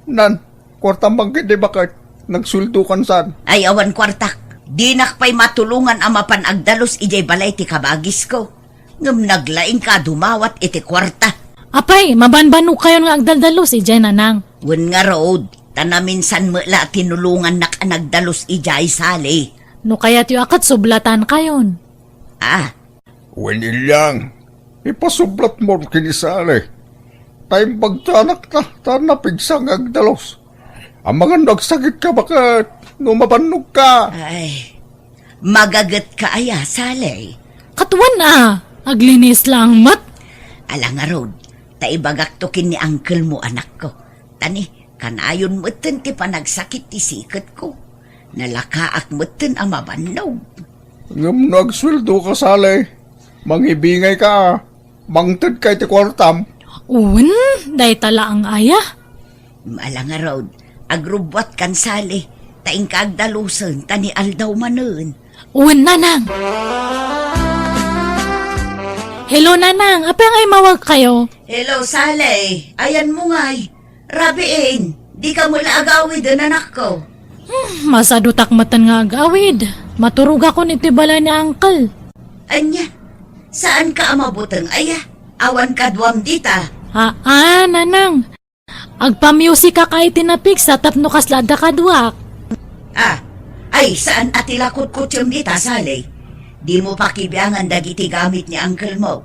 Nan, kuartam man ketdi, bakit? Nagsueldokan saan? Ay, awan kuartak. Dinak pay matulongan a mapan agdalus idiay balay ti kabagisko. Ngem naglaingka a dumawat iti kuarta. Apay, mabanbanogkayon nga agdaldalus idiay, nanang? Wen ngarud, ta naminsan met la tinulongannak a nagdalus idiay, Sally. No kayatyo a ket sublatankayon. Ah. Wen, Ilyang, ipasublatmo ken ni Sally. Ta imbag ti anakta, ta napigsa nga agdalus. Amangan no agsakitka, bakit? No mabannogka. Ay, magagetka aya, Sally? Ket wen a, aglinis laeng met. Ala ngarud, ta ibagakto ken ni uncle mo, anakko. Ta ni, kanayon metten ti panagsakit ti siketko. Nalakaak metten a mabannog. Ngem no agsueldoka, Sally, mangibingayka a. Mangtedka iti kuartam. Wen, dayta laeng aya. Ala ngarud, agrubbuatkan, Sally, ta inka agdalusen, ta ni aldaw manen. Wen, nanang. Hello, nanang. Apay nga immawagkayo? Hello, Sally. Ayanmo ngay? Rabiin, dika met la agawiden, anakko. Hmm, masadutak metten nga agawid. Maturogakon iti balay ni uncle. Ania? Saanka a mabuteng aya? Awan kaduam dita? Aa, nanang. Agpamusikak iti napigsa tapno kasla adda kaduak. Ah, ay, saan a ti la kutkutsem dita, Sally? Dimo pakibiangan dagiti gamit ni uncle mo.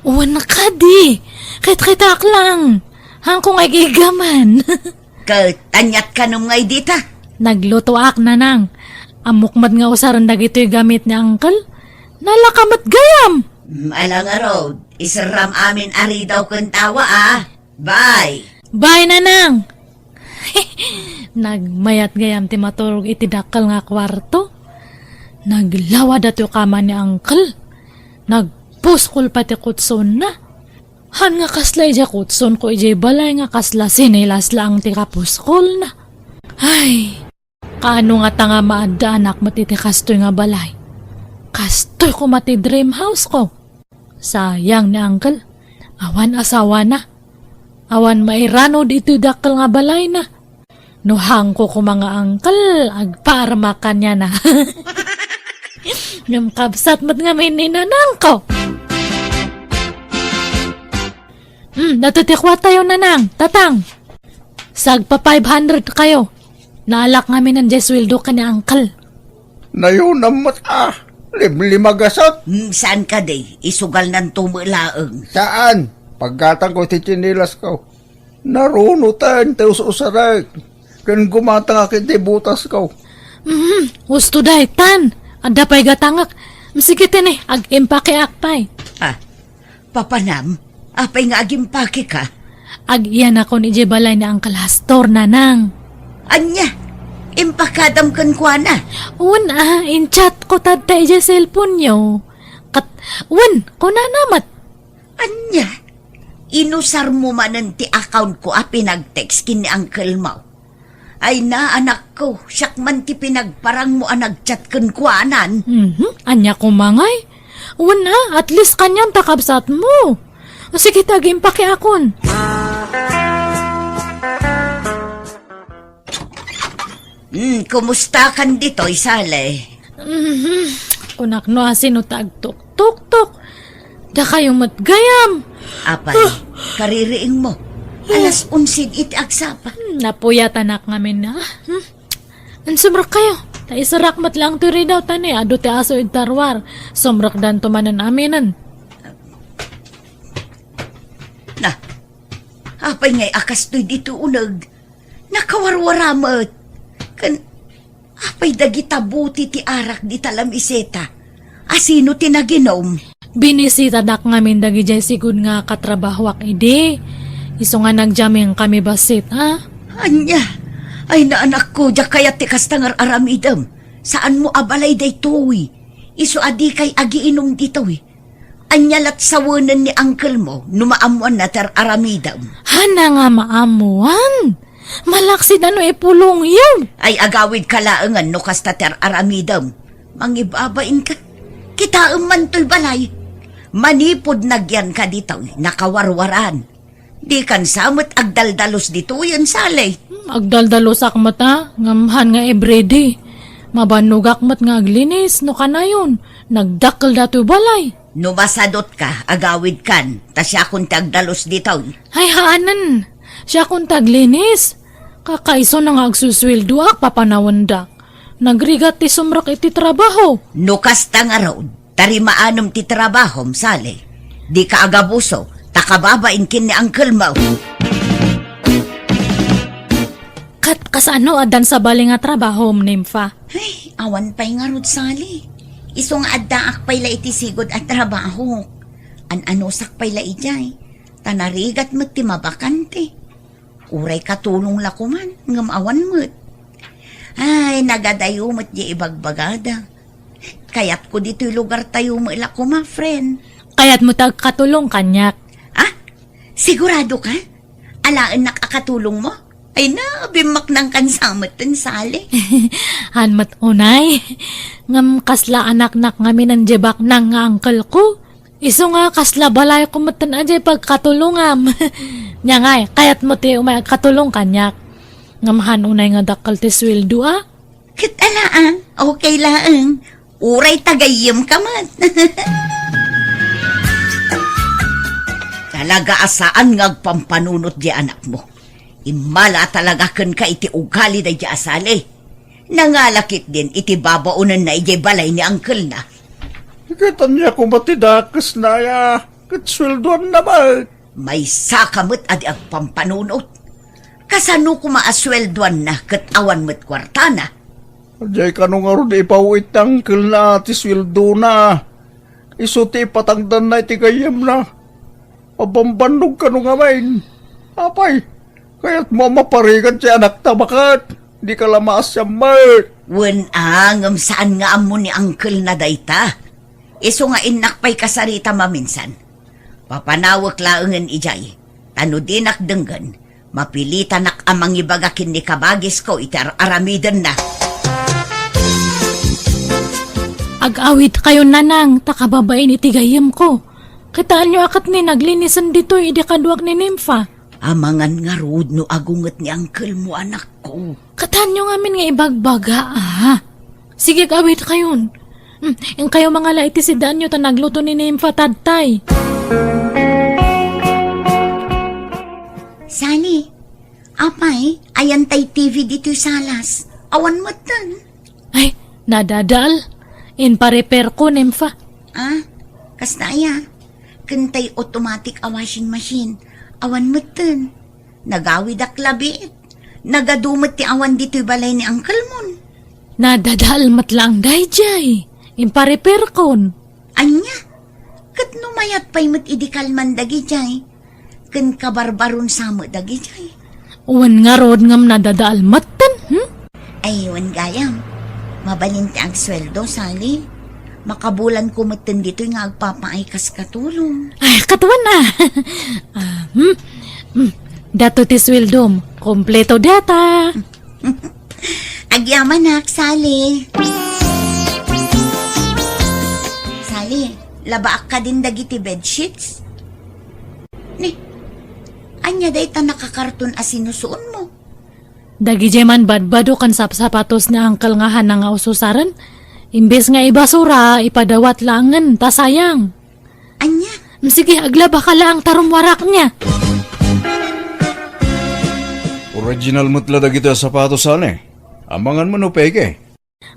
Wen kadi, kitkitaak laeng. Haanko nga igigaman. Ket aniat kanem ngay dita? Naglutoak, nanang. Ammok met nga usaren dagitoy gamit ni uncle. Nalaka met gayam. Mm, ala ngarud, iserram amin a ridaw ken tawa, a. Bye. Bye, nanang. Nagmayat gayam ti maturog iti dakkel nga kuarto. Naglawa datoy kama ni uncle. Nagpuskol pay ti kutsonna. Haan nga kasla idiay kutsonko idiay balay nga kasla sinelas laeng ti kapuskolna. Ay, kaano ngata nga maaddaanak met iti kastoy nga balay? Kastoy koma ti dream house ko. Sayang ni uncle. Awan asawana. Awan mairanod iti dakkel nga balayna. No haanko koma nga uncle, agpaarmak kaniana. Ngem kabsat met ngamin ni nanangko. Hmm, datoy ti kuartayo, nanang, tatang. Sagpa five hundred kayo. Naalak ngamin diay sueldo ken ni uncle. Nayonam met a. Limlimagasat. Hmm, saan kadi? Isugalnanto met laeng. Saan? Paggatangko ti tsinelas ko. Narunoten ti us-usarek, ken gumatangak iti butasko. Mhm, husto daytan. Adda pay gatangak. Sige tini, ag-impakeak pay. Ah, papanam, apay nga agimpakeka? Agiyanakon idiay balay ni Uncle Astor, nanang. Ania, impakadam kenkuana? Wen a, in-chat ko tadta idiay cellphone-yo. Kat, wen, kunana met. Ania, inusarmo manen ti account-ko a pinag-text ken ni uncle-mo? Ay na, anakko, siak man ti pinagparangmo a nag-chat kenkuanan. Mhm, ania koma ngay? Wen a, at least kanian ta kabsatmo. O sige, ta agimpakeakon. Hmm, kumustakan ditoy, Sally? Mhm. Kunak no asino ta agtuktuktok. Dakayo met gayam. Apay, kaririingmo. Alas onse iti agsapa. Hmm, napuyatanak ngamin na. Hmm? Ansumrek kayo. Ta iserak met lang toy ridaw ta ni adu ti aso iti ruar. Sumrekdanto manen aminen. Na, apay ngay a kastoy ditoy uneg? Nakawarwara met. Ken, apay dagita buti ti arak dita lamiseta? Asino ti naginom? Binisitadak ngamin dagidiay sigud nga katrabahoak idi. Isu nga nagjamming kami bassit, a? Ania? Ay na, anakko, diak kayat ti kasta nga ar-aramidem. Saanmo a balay daytoy. Isu a dikay agiinum ditoy. Ania lat sawenen ni uncle-mo no maammoanna ti ar-aramidem? Hana nga maammoan? Malaksid a no ipulongyo. Ay, agawidka laengen no kasta ti ar-aramidem. Mangibabainka. Kitaem man toy balay. Manipud nagyanka ditoy, nakawarwaran. Dikan sa met agdaldalus ditoyen, Sally. Hmm, agdaldalusak met a, ngem han nga everyday. Mabannogak met nga aglinis, no kanayon, nagdakkel datoy balay. No masadutka, agawidkan, ta siakon ti agdalus ditoy. Ay, haanen, siakon ti aglinis. Kakaisuna nga agsusueldoak, papanawendak. Nagrigat ti sumrek iti trabaho. No kasta ngarud, tarimaanem ti trabahom, Sally. Dika agabuso, ta kababain ken ni uncle-mo. Ket kasano, addan sabali nga trabahom, Nympha? Ay, awan pay ngarud, Sally. Isu nga addaak pay la iti sigud a trabaho. An-anusak pay la idiay. Ta narigat met ti mabakante. Uray katulong la koman, ngem awan met. Ay, nagadayo met di ibagbagada. Kayatko ditoy lugartayo met la koma, friend. Kayatmo ti agkatulong kaniak? Ah? Sigurado ka? Alaennak a katulong mo? Ay na, bimmaknang kan sa met ten, Sally. Han met unay. Ngem kasla anaknak ngamin diay baknang nga uncle-ko. Isu nga kasla balayko metten a diay pagkatulongam. Nia ngay, kayatmo ti umay agkatulong kaniak. Ngem han unay nga dakkel ti sueldo a? Ket ala a, okay laeng. Uray ta gayyemka met. Talaga a saan nga agpampanunot diay anakmo. Immala talaga kenka iti ugali daydiay a Sally. Nangala ketdin iti babaonenna idiay balay ni uncle-na. Ket ania koma ti dakesna aya? Ket sueldoanna met. Maysaka met a di agpampanunot. Kasano koma a sueldoanna ket awan met kuartana? Diay kano ngarud ipaw-it ti uncle-na ti sueldona. Isu ti ipatangdanna iti gayyemna. Mabambannog kano ngamin. Apay, kayatmo a maparigat ti anakta baket? Dika la maasian met. Wen a, ngem saan nga ammo ni uncle-na dayta. Isu nga innak pay kasarita maminsan. Papanawek laengen idiay. Ta no dinak denggen, mapilitanak a mangibaga ken ni kabagisko iti ar-aramidenna. Ag-awidkayon, nanang, ta kababain iti gayyemko. Kitaenyo a ket ni naglinisen ditoy idi kaduak ni Nympha. Amangan ngarud no agunget ni uncle-mo, anakko. Kitaenyo ngamin nga ibagbaga, a. Sige, ag-awidkayon. Hmm, inkayo mangala iti sidaanyo ta nagluto ni Nympha tadtay. Sally, apay, ayan tay T V ditoy salas. Awan metten. Ay, nadadaal. Inpa-repair ko, Nympha. Ah, kasta aya? Ken tay automatic a washing machine. Awan metten. Nagawidak labiit. Nagadu met ti awan ditoy balay ni uncle mon. Nadadaal met laeng daydiay. Imparepairkon. Ania? Ket no mayat pay met idi kalman dagidiay, ken kabarbaron sa met dagidiay. Wen ngarud ngem nadadaal metten, hmm? Ay, wen gayam. Mabalin ti agsueldo, Sally. Makabulanko metten ditoy nga agpapaay kas katulong. Ay, katuan, ah. Ah, hmm? Hmm. Dato ti sueldom. Kompleto data. Agyamanak, Sally. Sally, labaak kadin dagiti bedsheets? Ni, ania dayta nakakarton a sinusuonmo? Dagidiay man badbado ken sapsapatos ni Uncle nga Hana nga ususaren. Imbes nga ibasura, ipadawat laengen, ta sayang. Ania? Mm, sige, aglabaka laeng ta rummuarak nia. Original met la dagiti a sapatos, Sally. Amangan mo no peke.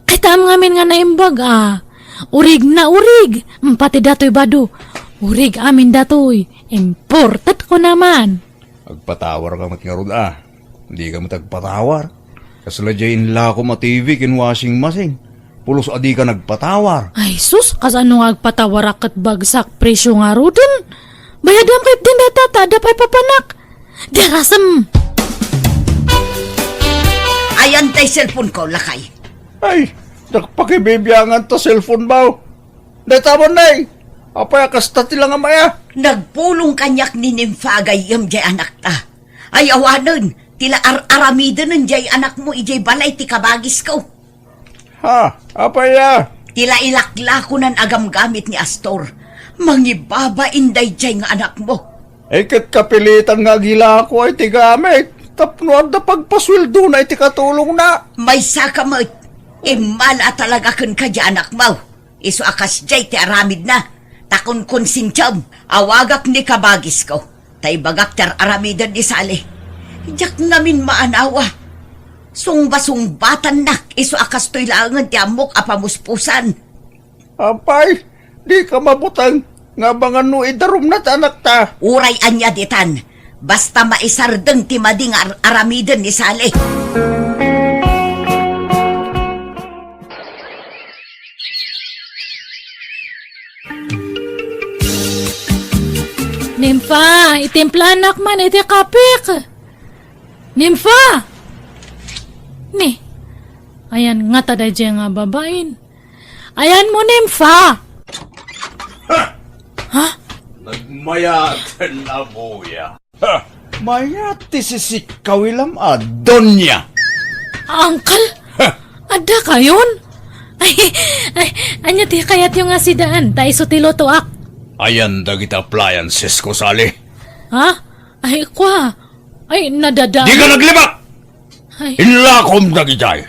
Kitaem ngamin nga naimbag, ah. Urig na urig. Mm, pati datoy bado. Urig amin datoy. Imported ko naman. Agpatawar ka met ngarud, ah. Di ka met agpatawar. Kasla jay inlakom a T V ken washing machine. Pulos a di ka nagpatawar. Ay, sus, kasano nga agpatawarak ket bagsak presyo ngaruden? Bayadam ket din data, ta adda pay papanak. Darasem! Ayan tay cellphone ko, lakay. Ay, nagpakibibiangan ta cellphone mo. Dayta man, nay. Apay a kasta ti langamaya? Nagpulong kaniak ni Nympha a gayyem jay anakta. Ay awanen, ti la ar-aramidenen jay anakmo idiay balay ti kabagisko. Ha? Apay a? Ti la ilaklakonan a gamgamit ni Astor. Mangibabain daydiay nga anakmo. Ay, ket kapilitan nga agilako ay ti gamit. Tapno adda pagpasueldona iti katulongna. Maysa ka met. Immala talaga kenka di anakmo. Isu a kasdiay ti aramidna, ta kunkonsensiam, awagak ni kabagisko, ta ibagak ti ar-aramiden ni Sally. Diak ngamin maanawa. Sungbasungbatannak isu a kastoy laengen ti ammok a pamuspusan. Apay, di ka mabuteng nga abangan no idarumna ti anakta. Uray ania ditan, basta maisardeng ti madi nga ar-aramiden ni Sally. Nympha, itimplanak man iti kapik. Nympha! Ni, ayan ngata daydiay nga babain. Ayan mo, Nympha! Ha? Ha? Nagmayat na buya. Ha! Mayat ti sisikawilam a, Donya! Uncle? Ha! Adda kayon? Ay, ay, ania ti kayatyo nga sidaan? Ta isu ti lutoak. Ayan dagiti appliances ko, Sally. Ha? Ay, kwa. Ay, nadada. Di ka naglibak! Ay. Inlakom dagidiay.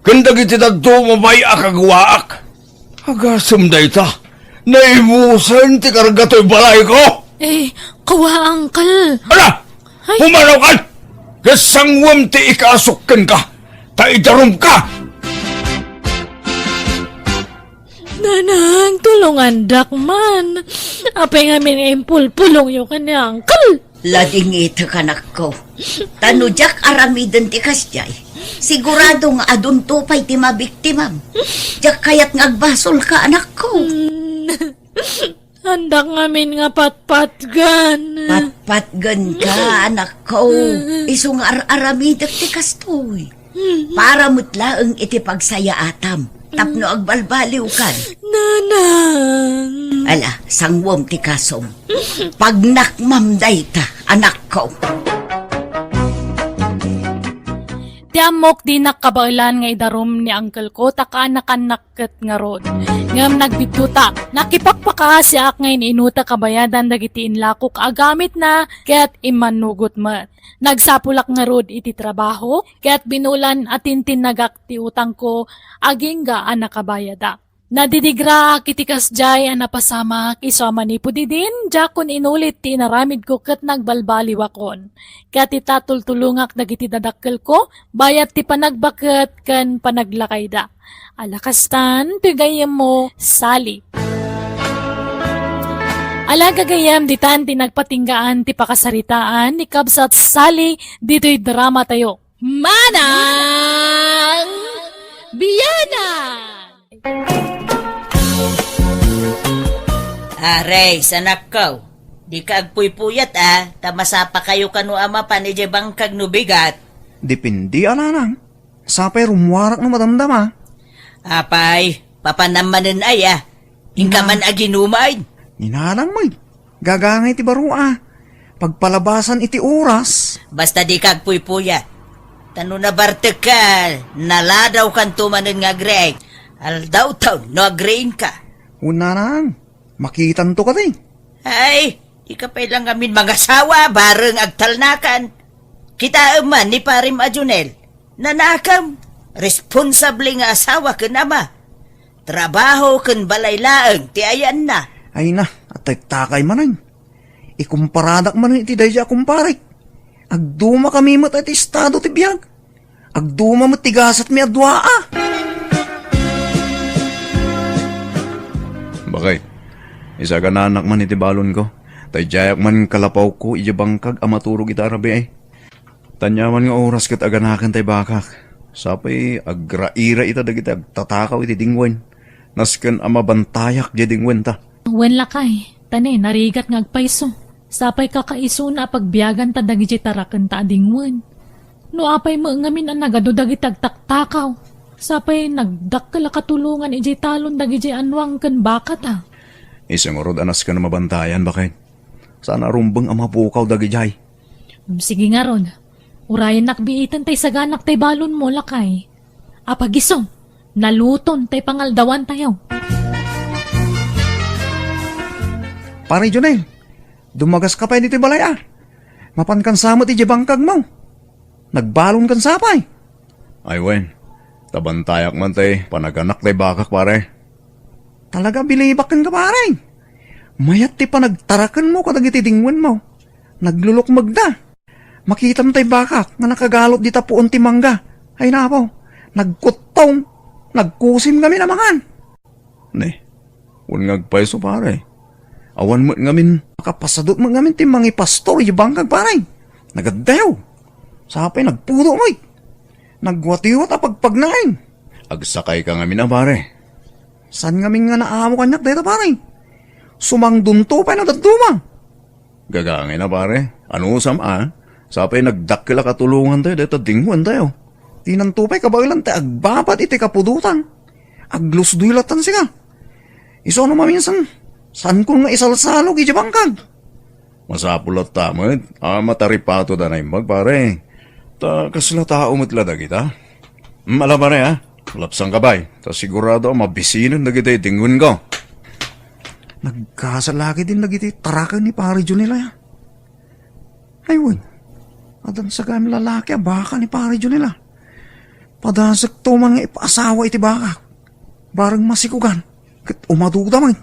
Ken dagiti dadduma pay a kaguaak. Agasem dayta, naibusen ti karga toy balayko. Eh, kawa, uncle. Ala! Ay. Pumanaw ka! Ket sangwem ti ikasok kenka, ta idarumka! Nanang, tulongandak man. Apay ngamin nga impulpulongyo ken ni uncle? Ladingitek, anakko. Ta no diak aramiden ti kasdiay, sigurado nga adunto pay ti mabiktimam. Diak kayat nga agbasolka, anakko. Mm. Andak ngamin nga patpatgen. Patpatgenka, anakko. Isu nga ar-aramidek ti kastoy. Para met laeng iti pagsayaatam tapno agbalbaliwkan. Nanang. Ala, sangwem ti kasom. Pagnakmam dayta, anakko. Ti ammok, dinak kabaelan nga idarum ni uncle ko ta kaanakannak ket ngarud. Ngem nagbiddota, nakipakpakaasiak nga in-inuta kabayadan dagiti inlakok a gamitna ket immannugot met. Nagsapulak ngarud iti trabaho, ket binulan a tintinnagak ti utangko agingga a nakabayadak. Nadidigraak iti kasdiay a napasamak isu a manipud idin, diakon inulit ti inaramidko ket nagbalbaliwakon. Ket ita, tultulongak dagiti dadakkelko, bayat ti panagbaket ken panaglakayda. Ala kastan, ti gayyemmo, Sally. Ala gagayyem ditan ti nagpatinggaan ti pakasaritaan ni Kabsat Sally ditoy drama tayo. Manang Bianang! Aray, sanakkaw. Dika agpuypuyat, a, ta masapakayo kano a mapan idiay bangkag no bigat. Depende a, nanang. Sapay rummuarak no madamdama. Apay, papanam manen aya. Inka man aginuman. Ninanang met. Gagangay ti baro a. Pagpalabasan iti oras. Basta dika agpuypuyat. Ta no nabartekka, naladawkanto manen nga agriing. Aldawtaw no agriingka. Wen, nanang. Makitanto kadi. Ay, dika pay la ngamin mangasawa, bareng agtalnakan. Kitaem man ni Parem a Jonel. Nanakem, responsable nga asawa ken ama. Trabaho ken balay laeng ti ayanna. Ay na, atektakay manen. Ikumparadak manen iti daydiay a kumparek. Agdumakami met iti estado ti biag. Agduma met ti gasatmi a dua a. Bakit? Isagananak man iti balonko. Ta idiayak man kalapawko idiay bangkag a maturog ita a rabii. Ania man nga oras ket aganaken tay bakak. Sapay agraira ita dagiti agtatakaw iti dingwen. Nasken a mabantayak diay dingwenta. Wen, lakay, ta ne, narigat nga agpayso. Sapay kakaisuna a pagbiaganta dagidiay tarakenta a dingwen. No apay met ngamin a nagadu dagiti agtaktakaw. Sapay nagdakkel a katulongan idiay talon dagidiay anuang ken bakata. Isu ngarud a nasken a mabantayan, baket. Saan a rumbeng a mapukaw dagidiay. Mm, sige ngarud. Urayennak biiten tay saganak tay balonmo, lakay. Apagiso, naluton tay pangaldawantayo. Pare Jonel, dumagaska pay ditoy balay a. Mapankansa met idiay bangkagmo. Nagbalonkansa pay. Ay wen, ta bantayak man tay panaganak tay bakak, pare. Talaga, bilibak kenka, pare. Mayat ti panagtarakenmo kadagiti dingwenmo. Naglulukmegda. Makitam tay bakak nga nakagalot dita puon ti mangga. Ay napo, nagkuttong. Nagkusim ngamin a mangan. Ne, wen nga agpayso, pare. Awan met ngamin, makapasadut met ngamin ti mangipastor idiay bangkag, pare. Nagaddayo. Sapay nagpudo met. Nagwatiwat a pagpagnain. Agsakayka ngamin a, pare. Saan ngamin nga naamo kaniak dayta, pare? Sumangdonto pay no dadduma. Gagangay na, pare. Anusam a? Sapay nagdakkel a katulongantayo dayta dingwentayo. Dinanto pay kabaelan ti agbabad iti kapudotan. Aglusdoy lattan sika. Isu no maminsan, saankon nga isalsalog idiay bangkag. Masapul latta met a mataripatod a naimbag, pare. Ta kasla tao met la dagita. Mm, ala, pare, a. Lapsangka pay, ta sigurado a mabisinen dagiti dingwenko. Nagkasal la ketdin dagiti taraken ni Pare Jonel aya. Ay wen, addan sagana lalaki a baka ni Pare Jonel a. Padasekto man nga ipaasawa iti baka. Bareng masikogan, ket umaduda met.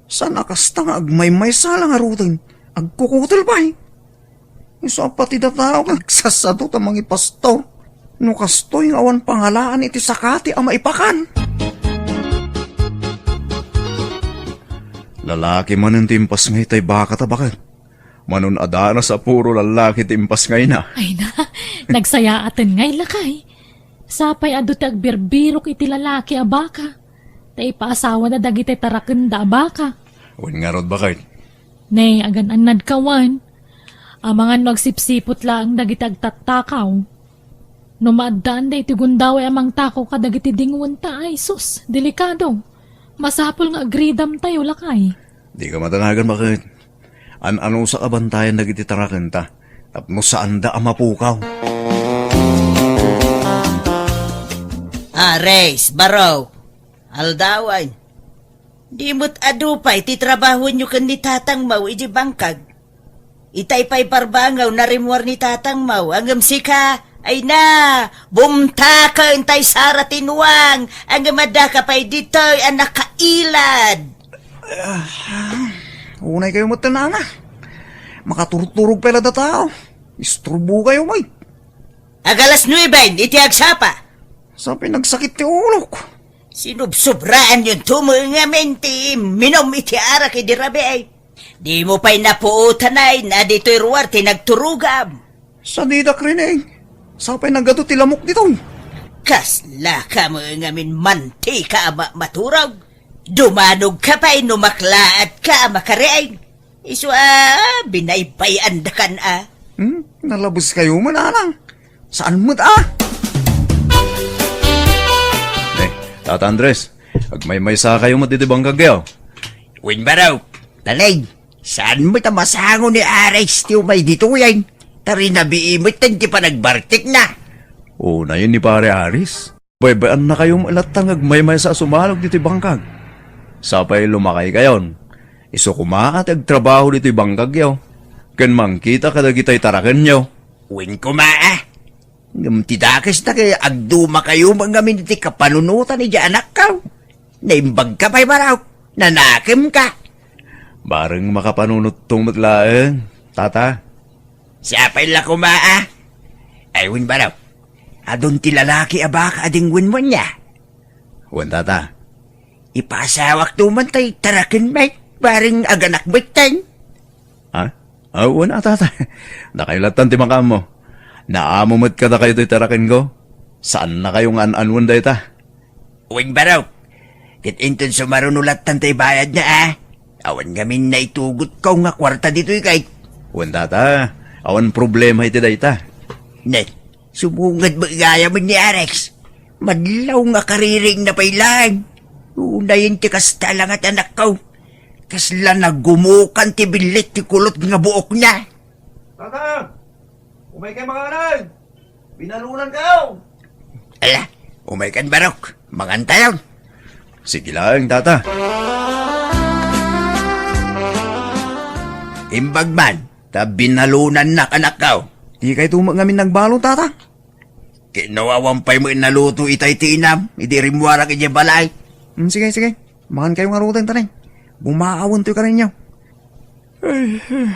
Saan a kasta nga agmaymaysa la ngaruden, agkukutel pay. Isu a pati datayo nga agsasado ta mangipastor. No kastoy nga awan pangalaan iti sakati a maipakan. Lalaki manen ti impasngay tay baka ta baket. Manon adanas a puro lalaki ti impasngayna. Ay na, nagsayaaten ngay lakay. Sapay adu ti agbirbirok iti lalaki a baka. Ta ipaasawada dagiti tarakenda a baka. Wen ngarud, baket. Ne, agan-annadka wen. Amangan no agsipsiput laeng dagiti agtattakaw. No maaddaanda iti gundaway a mangtakaw kadagiti dingwenta, ay sus, delikado. Masapul nga agridamtayo, lakay. Dika madanagan, baket. An-anusak a bantayan dagiti tarakenta tapno saanda a mapukaw. Ares, baro. Aldawan. Di met adu pay ti trabahoenyo ken ni tatangmo idiay bangkag. Itay pay barbangaw narimmuar ni tatangmo, ngem sika, ay na, bumtaken tay sara ti nuang, ngem addaka pay ditoy a nakailad. Ah, unay kayo met, nana. Makaturturog pay la datayo. Isturbo kayo, may. Agalas nueben iti agsapa. Sapay nagsakit ti ulok. Sinubsobraanyon to met ngamin ti minum iti arak idi rabii. Dimo pay napuotan, Nay, no ditoy ruar ti nagturogam. Sadidak, Reneng. Sapay nagadu ti lamok ditoy. Kasla ka met ngamin mantika a ma-, maturog. Dumanog ka pay no maklaat ka a makariing. Isu a binaybay-andakan a. Hmm? Nalabes kayo man, Anang. Saan met a? Eh, Tata Andres, agmaymaysa kayo met iti bangkagyo. Wen, Barok, Talay, saan met a masango ni Aris ti umay ditoyen? Ta rinabii met ti panagbartekna. Unayen ni Pare Aris. Baybay-annakayo met latta nga agmaymaysa a sumalog ditoy bangkag. Sapay lumakaykayon. Isu koma a ti agtrabaho ditoy bangkagyo. Ken mangkita kadagitay tarakenyo. Wen koma a. Ngem ti dakes ta ket agdumakayo met ngamin iti kapanunotan idiay anakko. Naimbagka pay, Barok. Nanakemka. Bareng makapanunotto met laeng, Tata. Sapay la koma a. Ay, wen, Barok. Adun ti lalaki a baka a dingwen mo ania? Wen, Tata. Ipasawakto man tay taraken met, bareng aganak met ten. Ha? Ah, wen a, Tata. Dakayo lattan ti makaammo. Naamo met kadakayo toy tarakenko. Saannakayo nga an-anuen dayta. Wen, Barok. Ket inton sumaruno lattan tay bayadna a. Awan ngamin naitugotko nga kuarta ditoy ket. Wen, Tata. Awan problema iti dayta. Ne, sumunged met gayam ni Aris. Madlaw nga kaririingna pay laeng. Unayen ti kasta la nga ti anakko. Kasla nagumukan ti billit ti kulot nga buokna. Tata! Umaykayo mangan! Binalonankayo! Ala, umaykan, Barok. Mangantayon. Sige laeng, Tata. Imbag man, ta binalonannak, anakko. Dikayto met ngamin nagbalon, Tata. Ket no awan pay met naluto itay ti inam, idi rimmuarak idiay balay. Hmm, sige, sige. Mangankayo ngaruden, Tanay. Bumaawentoy kadakayo. Ay, ay.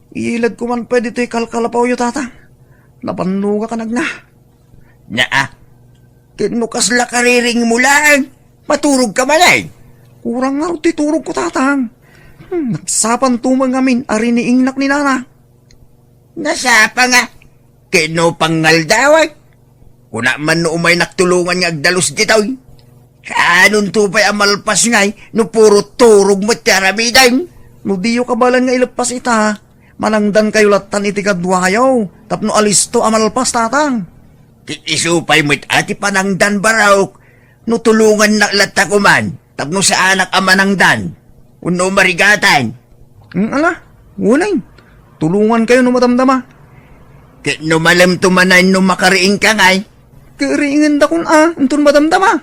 Iladko man pay ditoy kalkalapawyo, Tata. Nabannogak a nagna. Naa. Ket no kasla kaririingmo laeng, maturogka manen. Kurang ngarud ti turogko, Tatang. Hmm, nagsapanto met ngamin a riniingnak ni Nana. Nasapa nga, ket no pangaldawan, kuna man no umaynak tulongan nga agdalus ditoy. Kaanonto pay a malpas ngay no puro turog met ti aramiden? No diyo kabaelan nga ileppas ita, manangdankayo lattan iti kaduayo tapno alisto a malpas, Tatang. Ket isu pay met a ti panangdan, Barok, no tulongannak latta koman tapno saanak a manangdan wenno marigatan. Hmm, ala, unayen. Tulongankayo no madamdama. Ket no malemto manen no makariingka ngay? Ket riingenda kon a, inton madamdama.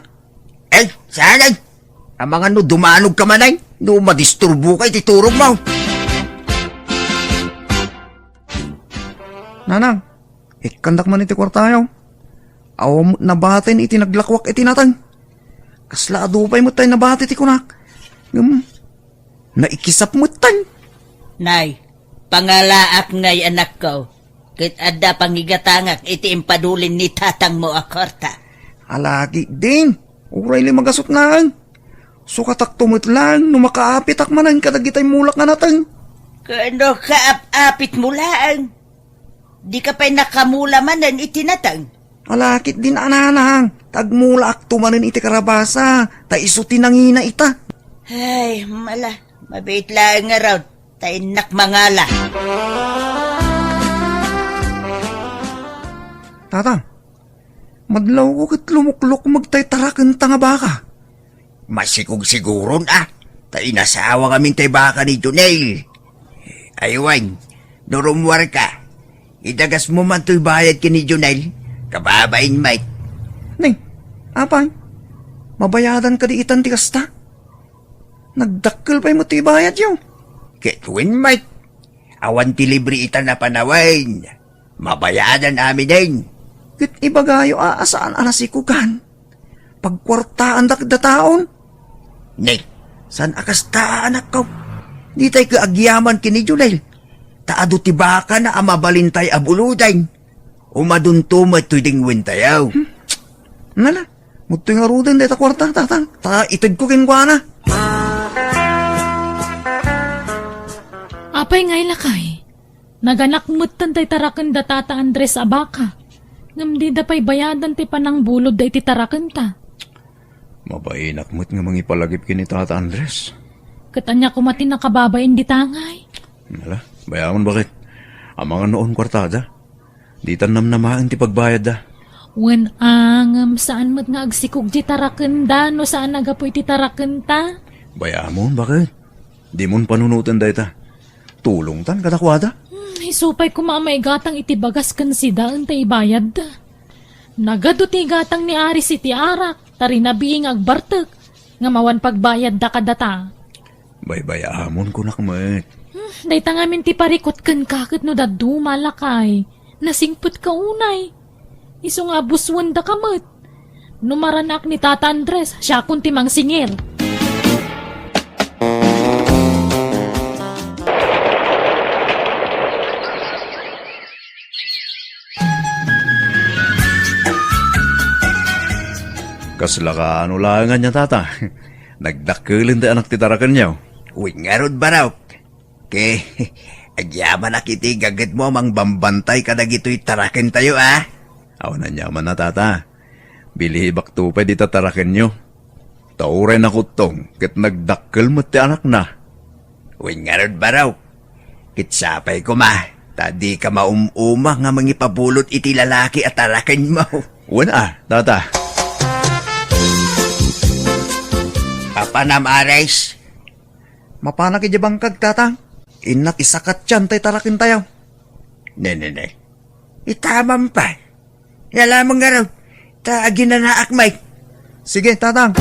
Ay, saan? Amangan no dumanogka manen no madisturboka iti turogmo. Nanang, ikkandak man iti kuartayo. Awan met nabatin iti naglakuak iti nateng. Kasla adu pay met tay nabati ti kunak. Ngem, naikisap met tay. Nay, pangalaak ngay, anakko, ket adda pangigatangak iti impadulin ni tatangmo a kuarta. Alagi din, uray li magasut naeng. Sukatakto met laeng no makaapitak manen kadagitay mulak nga nateng. Ket no kaap-apitmo laeng, dika pay nakamula manen iti nateng. Alakit din a nanang, ta agmulaakto manen iti karabasa, ta isu ti nangina ita. Ay, mala, mabiit laeng ngarud, ta innak mangala. Tata, madlawko ket lumuklok met tay tarakenta nga baka. Masikog siguron a, ta inasawa ngamin tay baka ni Jonel. Ay wen, no rummuarka, idagasmo man toy bayad ken ni Jonel, kababain met. Ni, apay, mabayadan kadi itan ti kasta? Nagdakkel pay met ti bayadyo. Ket wen met, awan ti libre itan a panawen. Mabayadan aminen. Ket ibagayo a, a saan a nasikogan. Pagkuartaandak dataon. Ne, saan a kasta a anakko? Ditay ket agyaman ken ni Jonel. Ta adu ti bakana a mabalintay a buloden. Umadunto met toy dingwentayo. Hmm. Nala, mudtoy ngaruden dayta kuarta, tatang. Ta itedko kenkuana. Apay ngay, lakay? Naganak metten tay tarakenda Tata Andres a baka. Ngem dida pay bayadan ti panangbulodda iti tarakenta. Mabainak met nga mangipalagip ken ni Tata Andres. Ket ania koma ti nakababain dita ngay? Ala, bay-amon, baket. Amangan no kuartada. Ditan namnamaen ti pagbayadda. Wen a, ngem saan met nga agsikog ti tarakenda no saan a gapu iti tarakenta? Bay-amon, baket. Dimon panunoten dayta. Tulongtan kadakuada. Hmm, isu pay koma a maigatang iti bagas ken sidaen ta ibayadda. Nagadu ti igatang ni Aris iti arak, ta rinabii nga agbartek, ngem awan pagbayadda kadata. Baybay-amon kunak met. Hmm, dayta ngamin ti parikut kenka ket no dadduma, lakay. Nasingpetka unay. Isu nga abuswendaka met. No maranak ni Tata Andres, siakon ti mangsingir. Kasla kaano laeng ania, Tata? Nagdakkel ti anak ti tarakenyo. Wen ngarud, barok. Ke, agyamanak iti gagetmo a mangbambantay kadagitoy tarakentayo, a? Awan aniamanna, Tata. Bilibakto pay dita tarakenyo. Ta uray nakuttong ket nagdakkel met ti anakna. Wen ngarud, barok. Ket sapay koma, ta dika maum-uma nga mangipabulod iti lalaki a tarakenmo. Wen a, Tata. Apanam, Aris? Mapanak idiay bangkag, Tatang. Innak isakatyan tay tarakentayo. Ne, ne, ne. Itamam pay. Yala, manggaraw. Ta aginanaak, Mike. Sige, Tatang.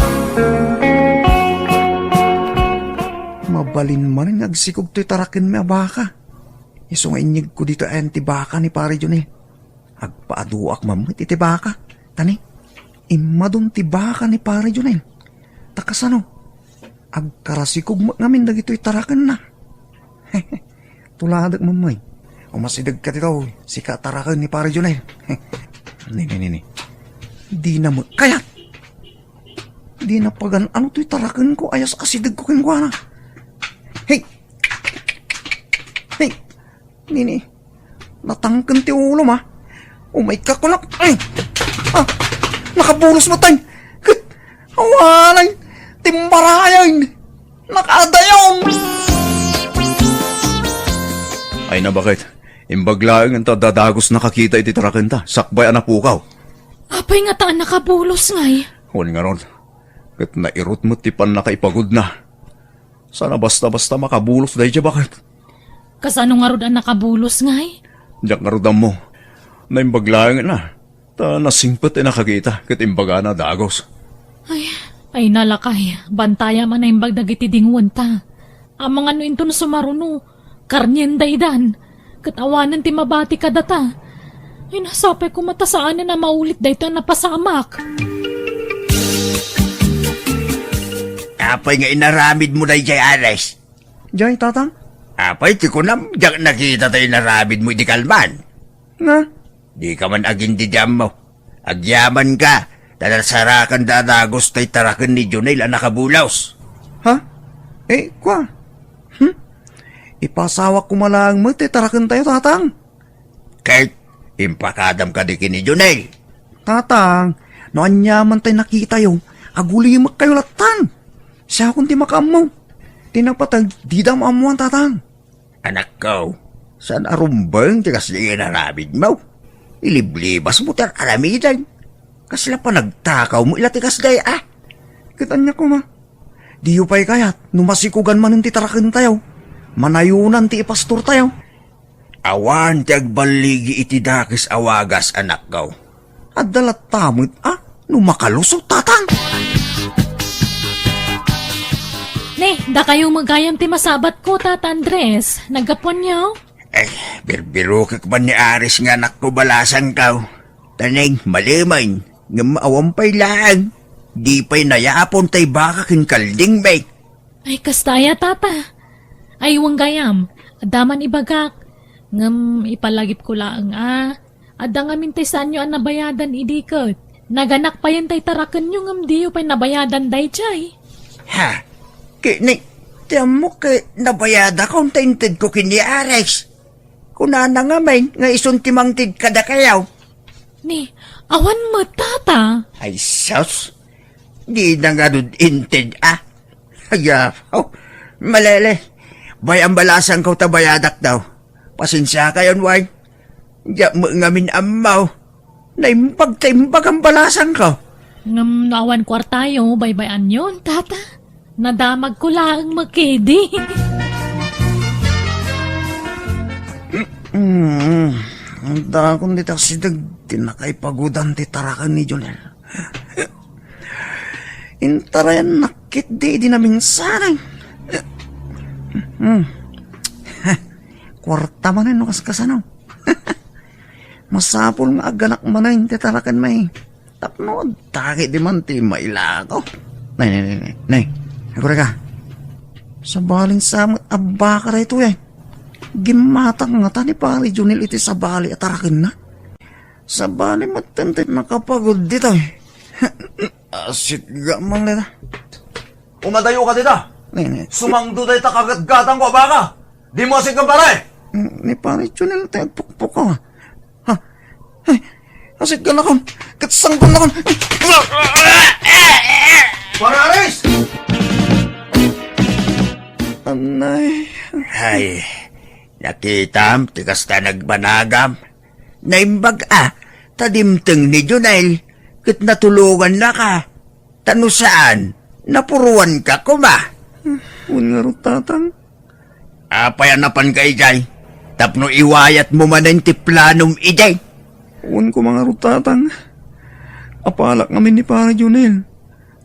Mabalin manen nga agsikog toy tarakenmi a baka. Isu nga inyegko ditoy ayan ti baka ni Pare Jonel. Agpaaduak man met iti baka. Tani, immadun ti baka ni Pare Jonel. Ta kasano? Agkarasikog met ngamin dagitoy tarakenna. Tuladek, Mamay. Umasidegka ditoy, sika taraken ni Pare Jonel. Ni, ni, ni, ni. Dina met kayat. Dina pagan-ano toy tarakenko, ayas asidegko kenkuana. Hey! Hey! Nini, natangken ti ulom, a. Umayka kunak. Ay! Ah! Nakabulos met tay. Ket, awanay! Timbarayan! Nakaadayon! Ay, nabaket. Imbag laeng ta dadagos nakakita iti tarakenta, sakbay a napukaw. Apay ngata a nakabulos ngay? Wen ngarud, ket nairut met ti pannakaipagudna. Saan a basta-basta makabulos daydiay baket. Kasano ngarud a nakabulos ngay? Diak ngarud ammo. Naimbag laeng a. Ta nasingpet ti nakakita ket imbagana a dagos. Ay, ay, nalakay, bantayam a naimbag dagiti dinguenta. Amangan no inton sumaruno, karnien daydan. Ket awanen ti mabati kadata. Ay, nasapay koma ta saanen a maulit daytoy a napasamak. Apay nga inaramidmo daydiay, Ares? Jay, Tatang? Apay ti kunam, diak nakita ta inaramidmo idi kalman. Nga? Dika man agindidiammo. Agyamanka, ta nasarakanda a dagos tay taraken ni Jonel a nakabulos. Ha? Eh, kua? Hmm? Ipasawak koma laeng met ti tarakentayo, Tatang. Ket, impakadam kadi ken ni Jonel? Tatang, no aniaman tay nakitayo, agulimekkayo lattan. Siakon ti makaammo. Ti napateg, dida maammoan, Tatang. Anakko, saan a rumbeng ti kasdi inaramidmo? Iliblibasmo ti ar-aramiden. Kasla panagtakawmo ila ti kasdi, a? Ket ania koma? Diyo pay kayat no masikogan manen ti tarakentayo? Manayonan ti ipastortayo? Awan ti agballigi iti dakes a wagas, anakko. Adda latta met a no makalusot, Tatang. Ne, dakayo met gayam ti masabatko, Tata Andres. Naggapuanyo? Eh, birbirokek man ni Aris nga anakko, balasangko. Taneng, malemen, ngem awan pay laeng. Di pay nayapon tay baka ken kalding, bay. Ay, kasta aya, Tata? Ay, wen gayam, adda man ibagak. Ngem ipalagipko laeng a, adda ngamin tay saanyo a nabayadan idi ket naganak payen tay tarakenyo ngem diyo pay nabayadan daydiay. Ha? Kini, Ti ammok ket nabayadakon ta intedko ken ni Aris. Kunana ngamin nga isun ti mangted kadakayo. Ni, awan met, Tata. Ay, sus. Dina ngarud inted, a. Ay, apo. Malele. Bay-am balasangko ta bayadak daw. Pasensiakayon, way. Diak met ngamin ammo. Naimbag ta imbag a balasangko. Ngem no awan kuartayo, baybay-anyon, Tata. Nadamagko laeng met ketdi. Mm, ang dakon dita asideg ti nakaipagudan ti taraken ni Jonel. Intarayannak ketdi idi naminsan. Hmm. Kuarta manen no kaskasano. Masapul nga agganak manen ti taraken met. Tapno adda ketdi man ti mailako. Nay, nay, nay, nay. Nay, agurayka. Sabali sa met a baka daytoy, ay. Gimmatang ngata ni Pari Jonel iti sabali a tarakenna. Sabali met ti nakapagud ditoy. Asit gaman dita. Umadayo ka dita. Nay, nay. Sumangdo dayta kagatgatangko a baka. Dimo asit, kumpare. Mm, ni Pari Jonel ti agpukpukaw. Ha? Ay, asit ka nakon. Ket sangkon nakon. Pare Aris! Anay. Ay, nakitam ti kasta nagbanagam. Naimbag a, ta dimteng ni Jonel, ket natulongannaka. Ta no saan, napuruanka koma. Wen ngarud, Tatang. Apay a napanka idiay? Tapno iwayatmo manen ti planom idiay. Wen koma ngarud, Tatang. Apalak ngamin ni Pare Jonel.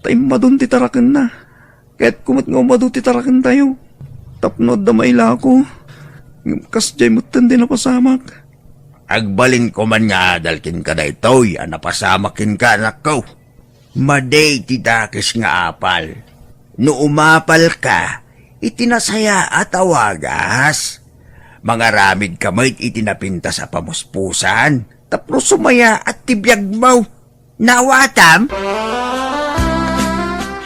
Ta immadon ti tarakenna. Kayatko met nga umado ti tarakentayo. Tapno adda mailako. Ngem kasdiay metten ti napasamak. Agbalinko man nga adal kenka daytoy a napasamak kenka, anakko. Madi ti dakes nga apal. No umapalka iti nasayaat a wagas, mangaramidka met iti napintas a pamuspusan tapno sumayaat ti biagmo. Naawatam?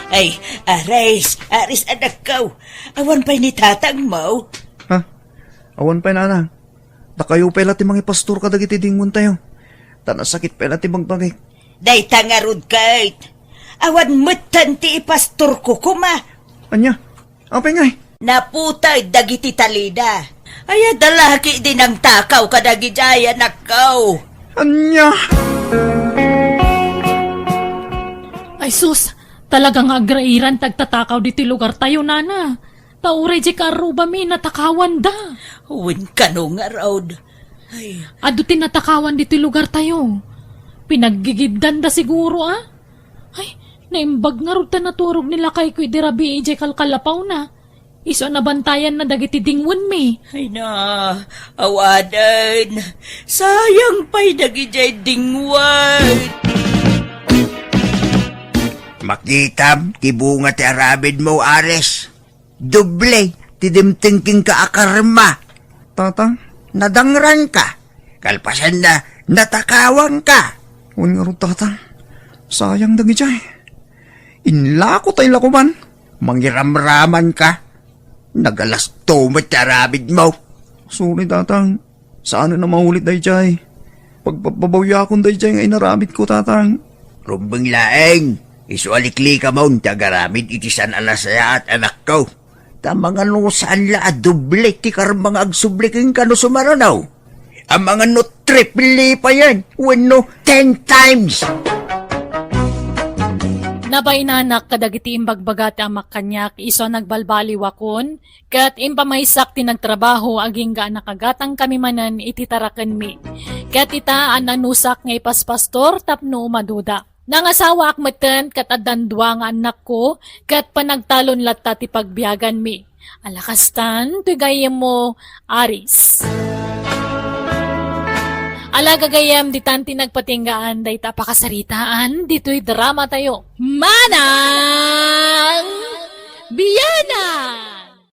Ay, Aris, Aris, anakko. Awan pay ni tatangmo? Ha? Awan pay, Nana. Dakayo pay la ti mangipastor kadagiti dingwentayo. Ta nasakit pay la ti bagbagik. Dayta ngarud ket. Awan metten ti ipastorko koma. Ania? Apay ngay? Naputay dagiti talina. Ay, adda la ketdi nangtakaw kadagidiay, anakko. Ania? Ay sus, talaga nga agrairan ti agtatakaw ditoy lugartayo, Nana. Ta uray diay kaarrubami, natakawanda. Wen kano ngarud. Ay. Adu ti natakawan ditoy lugartayo. Pinaggigiddanda siguro, a? Ay, naimbag ngarud ta naturog ni lakayko idi rabii idiay kalkalapawna. Isu a nabantayanna dagiti dingwenmi. Ay na, awanen. Sayang pay dagidiay dingwen. Makitam ti bunga ti aramidmo, Aris. Doble ti dimteng kenka a karma. Tatang? Nadangranka. Kalpasanna, natakawanka. Wen ngarud, Tatang. Sayang dagidiay. Inlako ta inlako man. Mangiramramanka. Nagalasto met ti aramidmo. Sorry, Tatang. Saanen a maulit daydiay. Pagpabbabawiakon daydiay nga inaramidko, Tatang. Rumbeng laeng, isu a liklikamon ti agaramid iti saan a nasayaat, anakko. Ta mangano saan la a doble ti karma nga agsubli kenka no sumaruno? Amangan no triple payen, wenno ten times! Nabainanak kadagiti imbagbaga ti amak kaniak isu a nagbalbaliwakon, ket impamaysak ti nagtrabaho agingga a nakagatangkami manen iti tarakenmi. Ket ita, annanusak nga ipaspastor tapno umaduda. Nangasawaak metten ket addan dua nga annakko, ket panagtalon latta ti pagbiaganmi. Ala kastan, toy gayyemmo, Aris. Ala gagayyem, ditan ti nagpatinggaan dayta a pakasaritaan ditoy dramatayo. Manang Biana!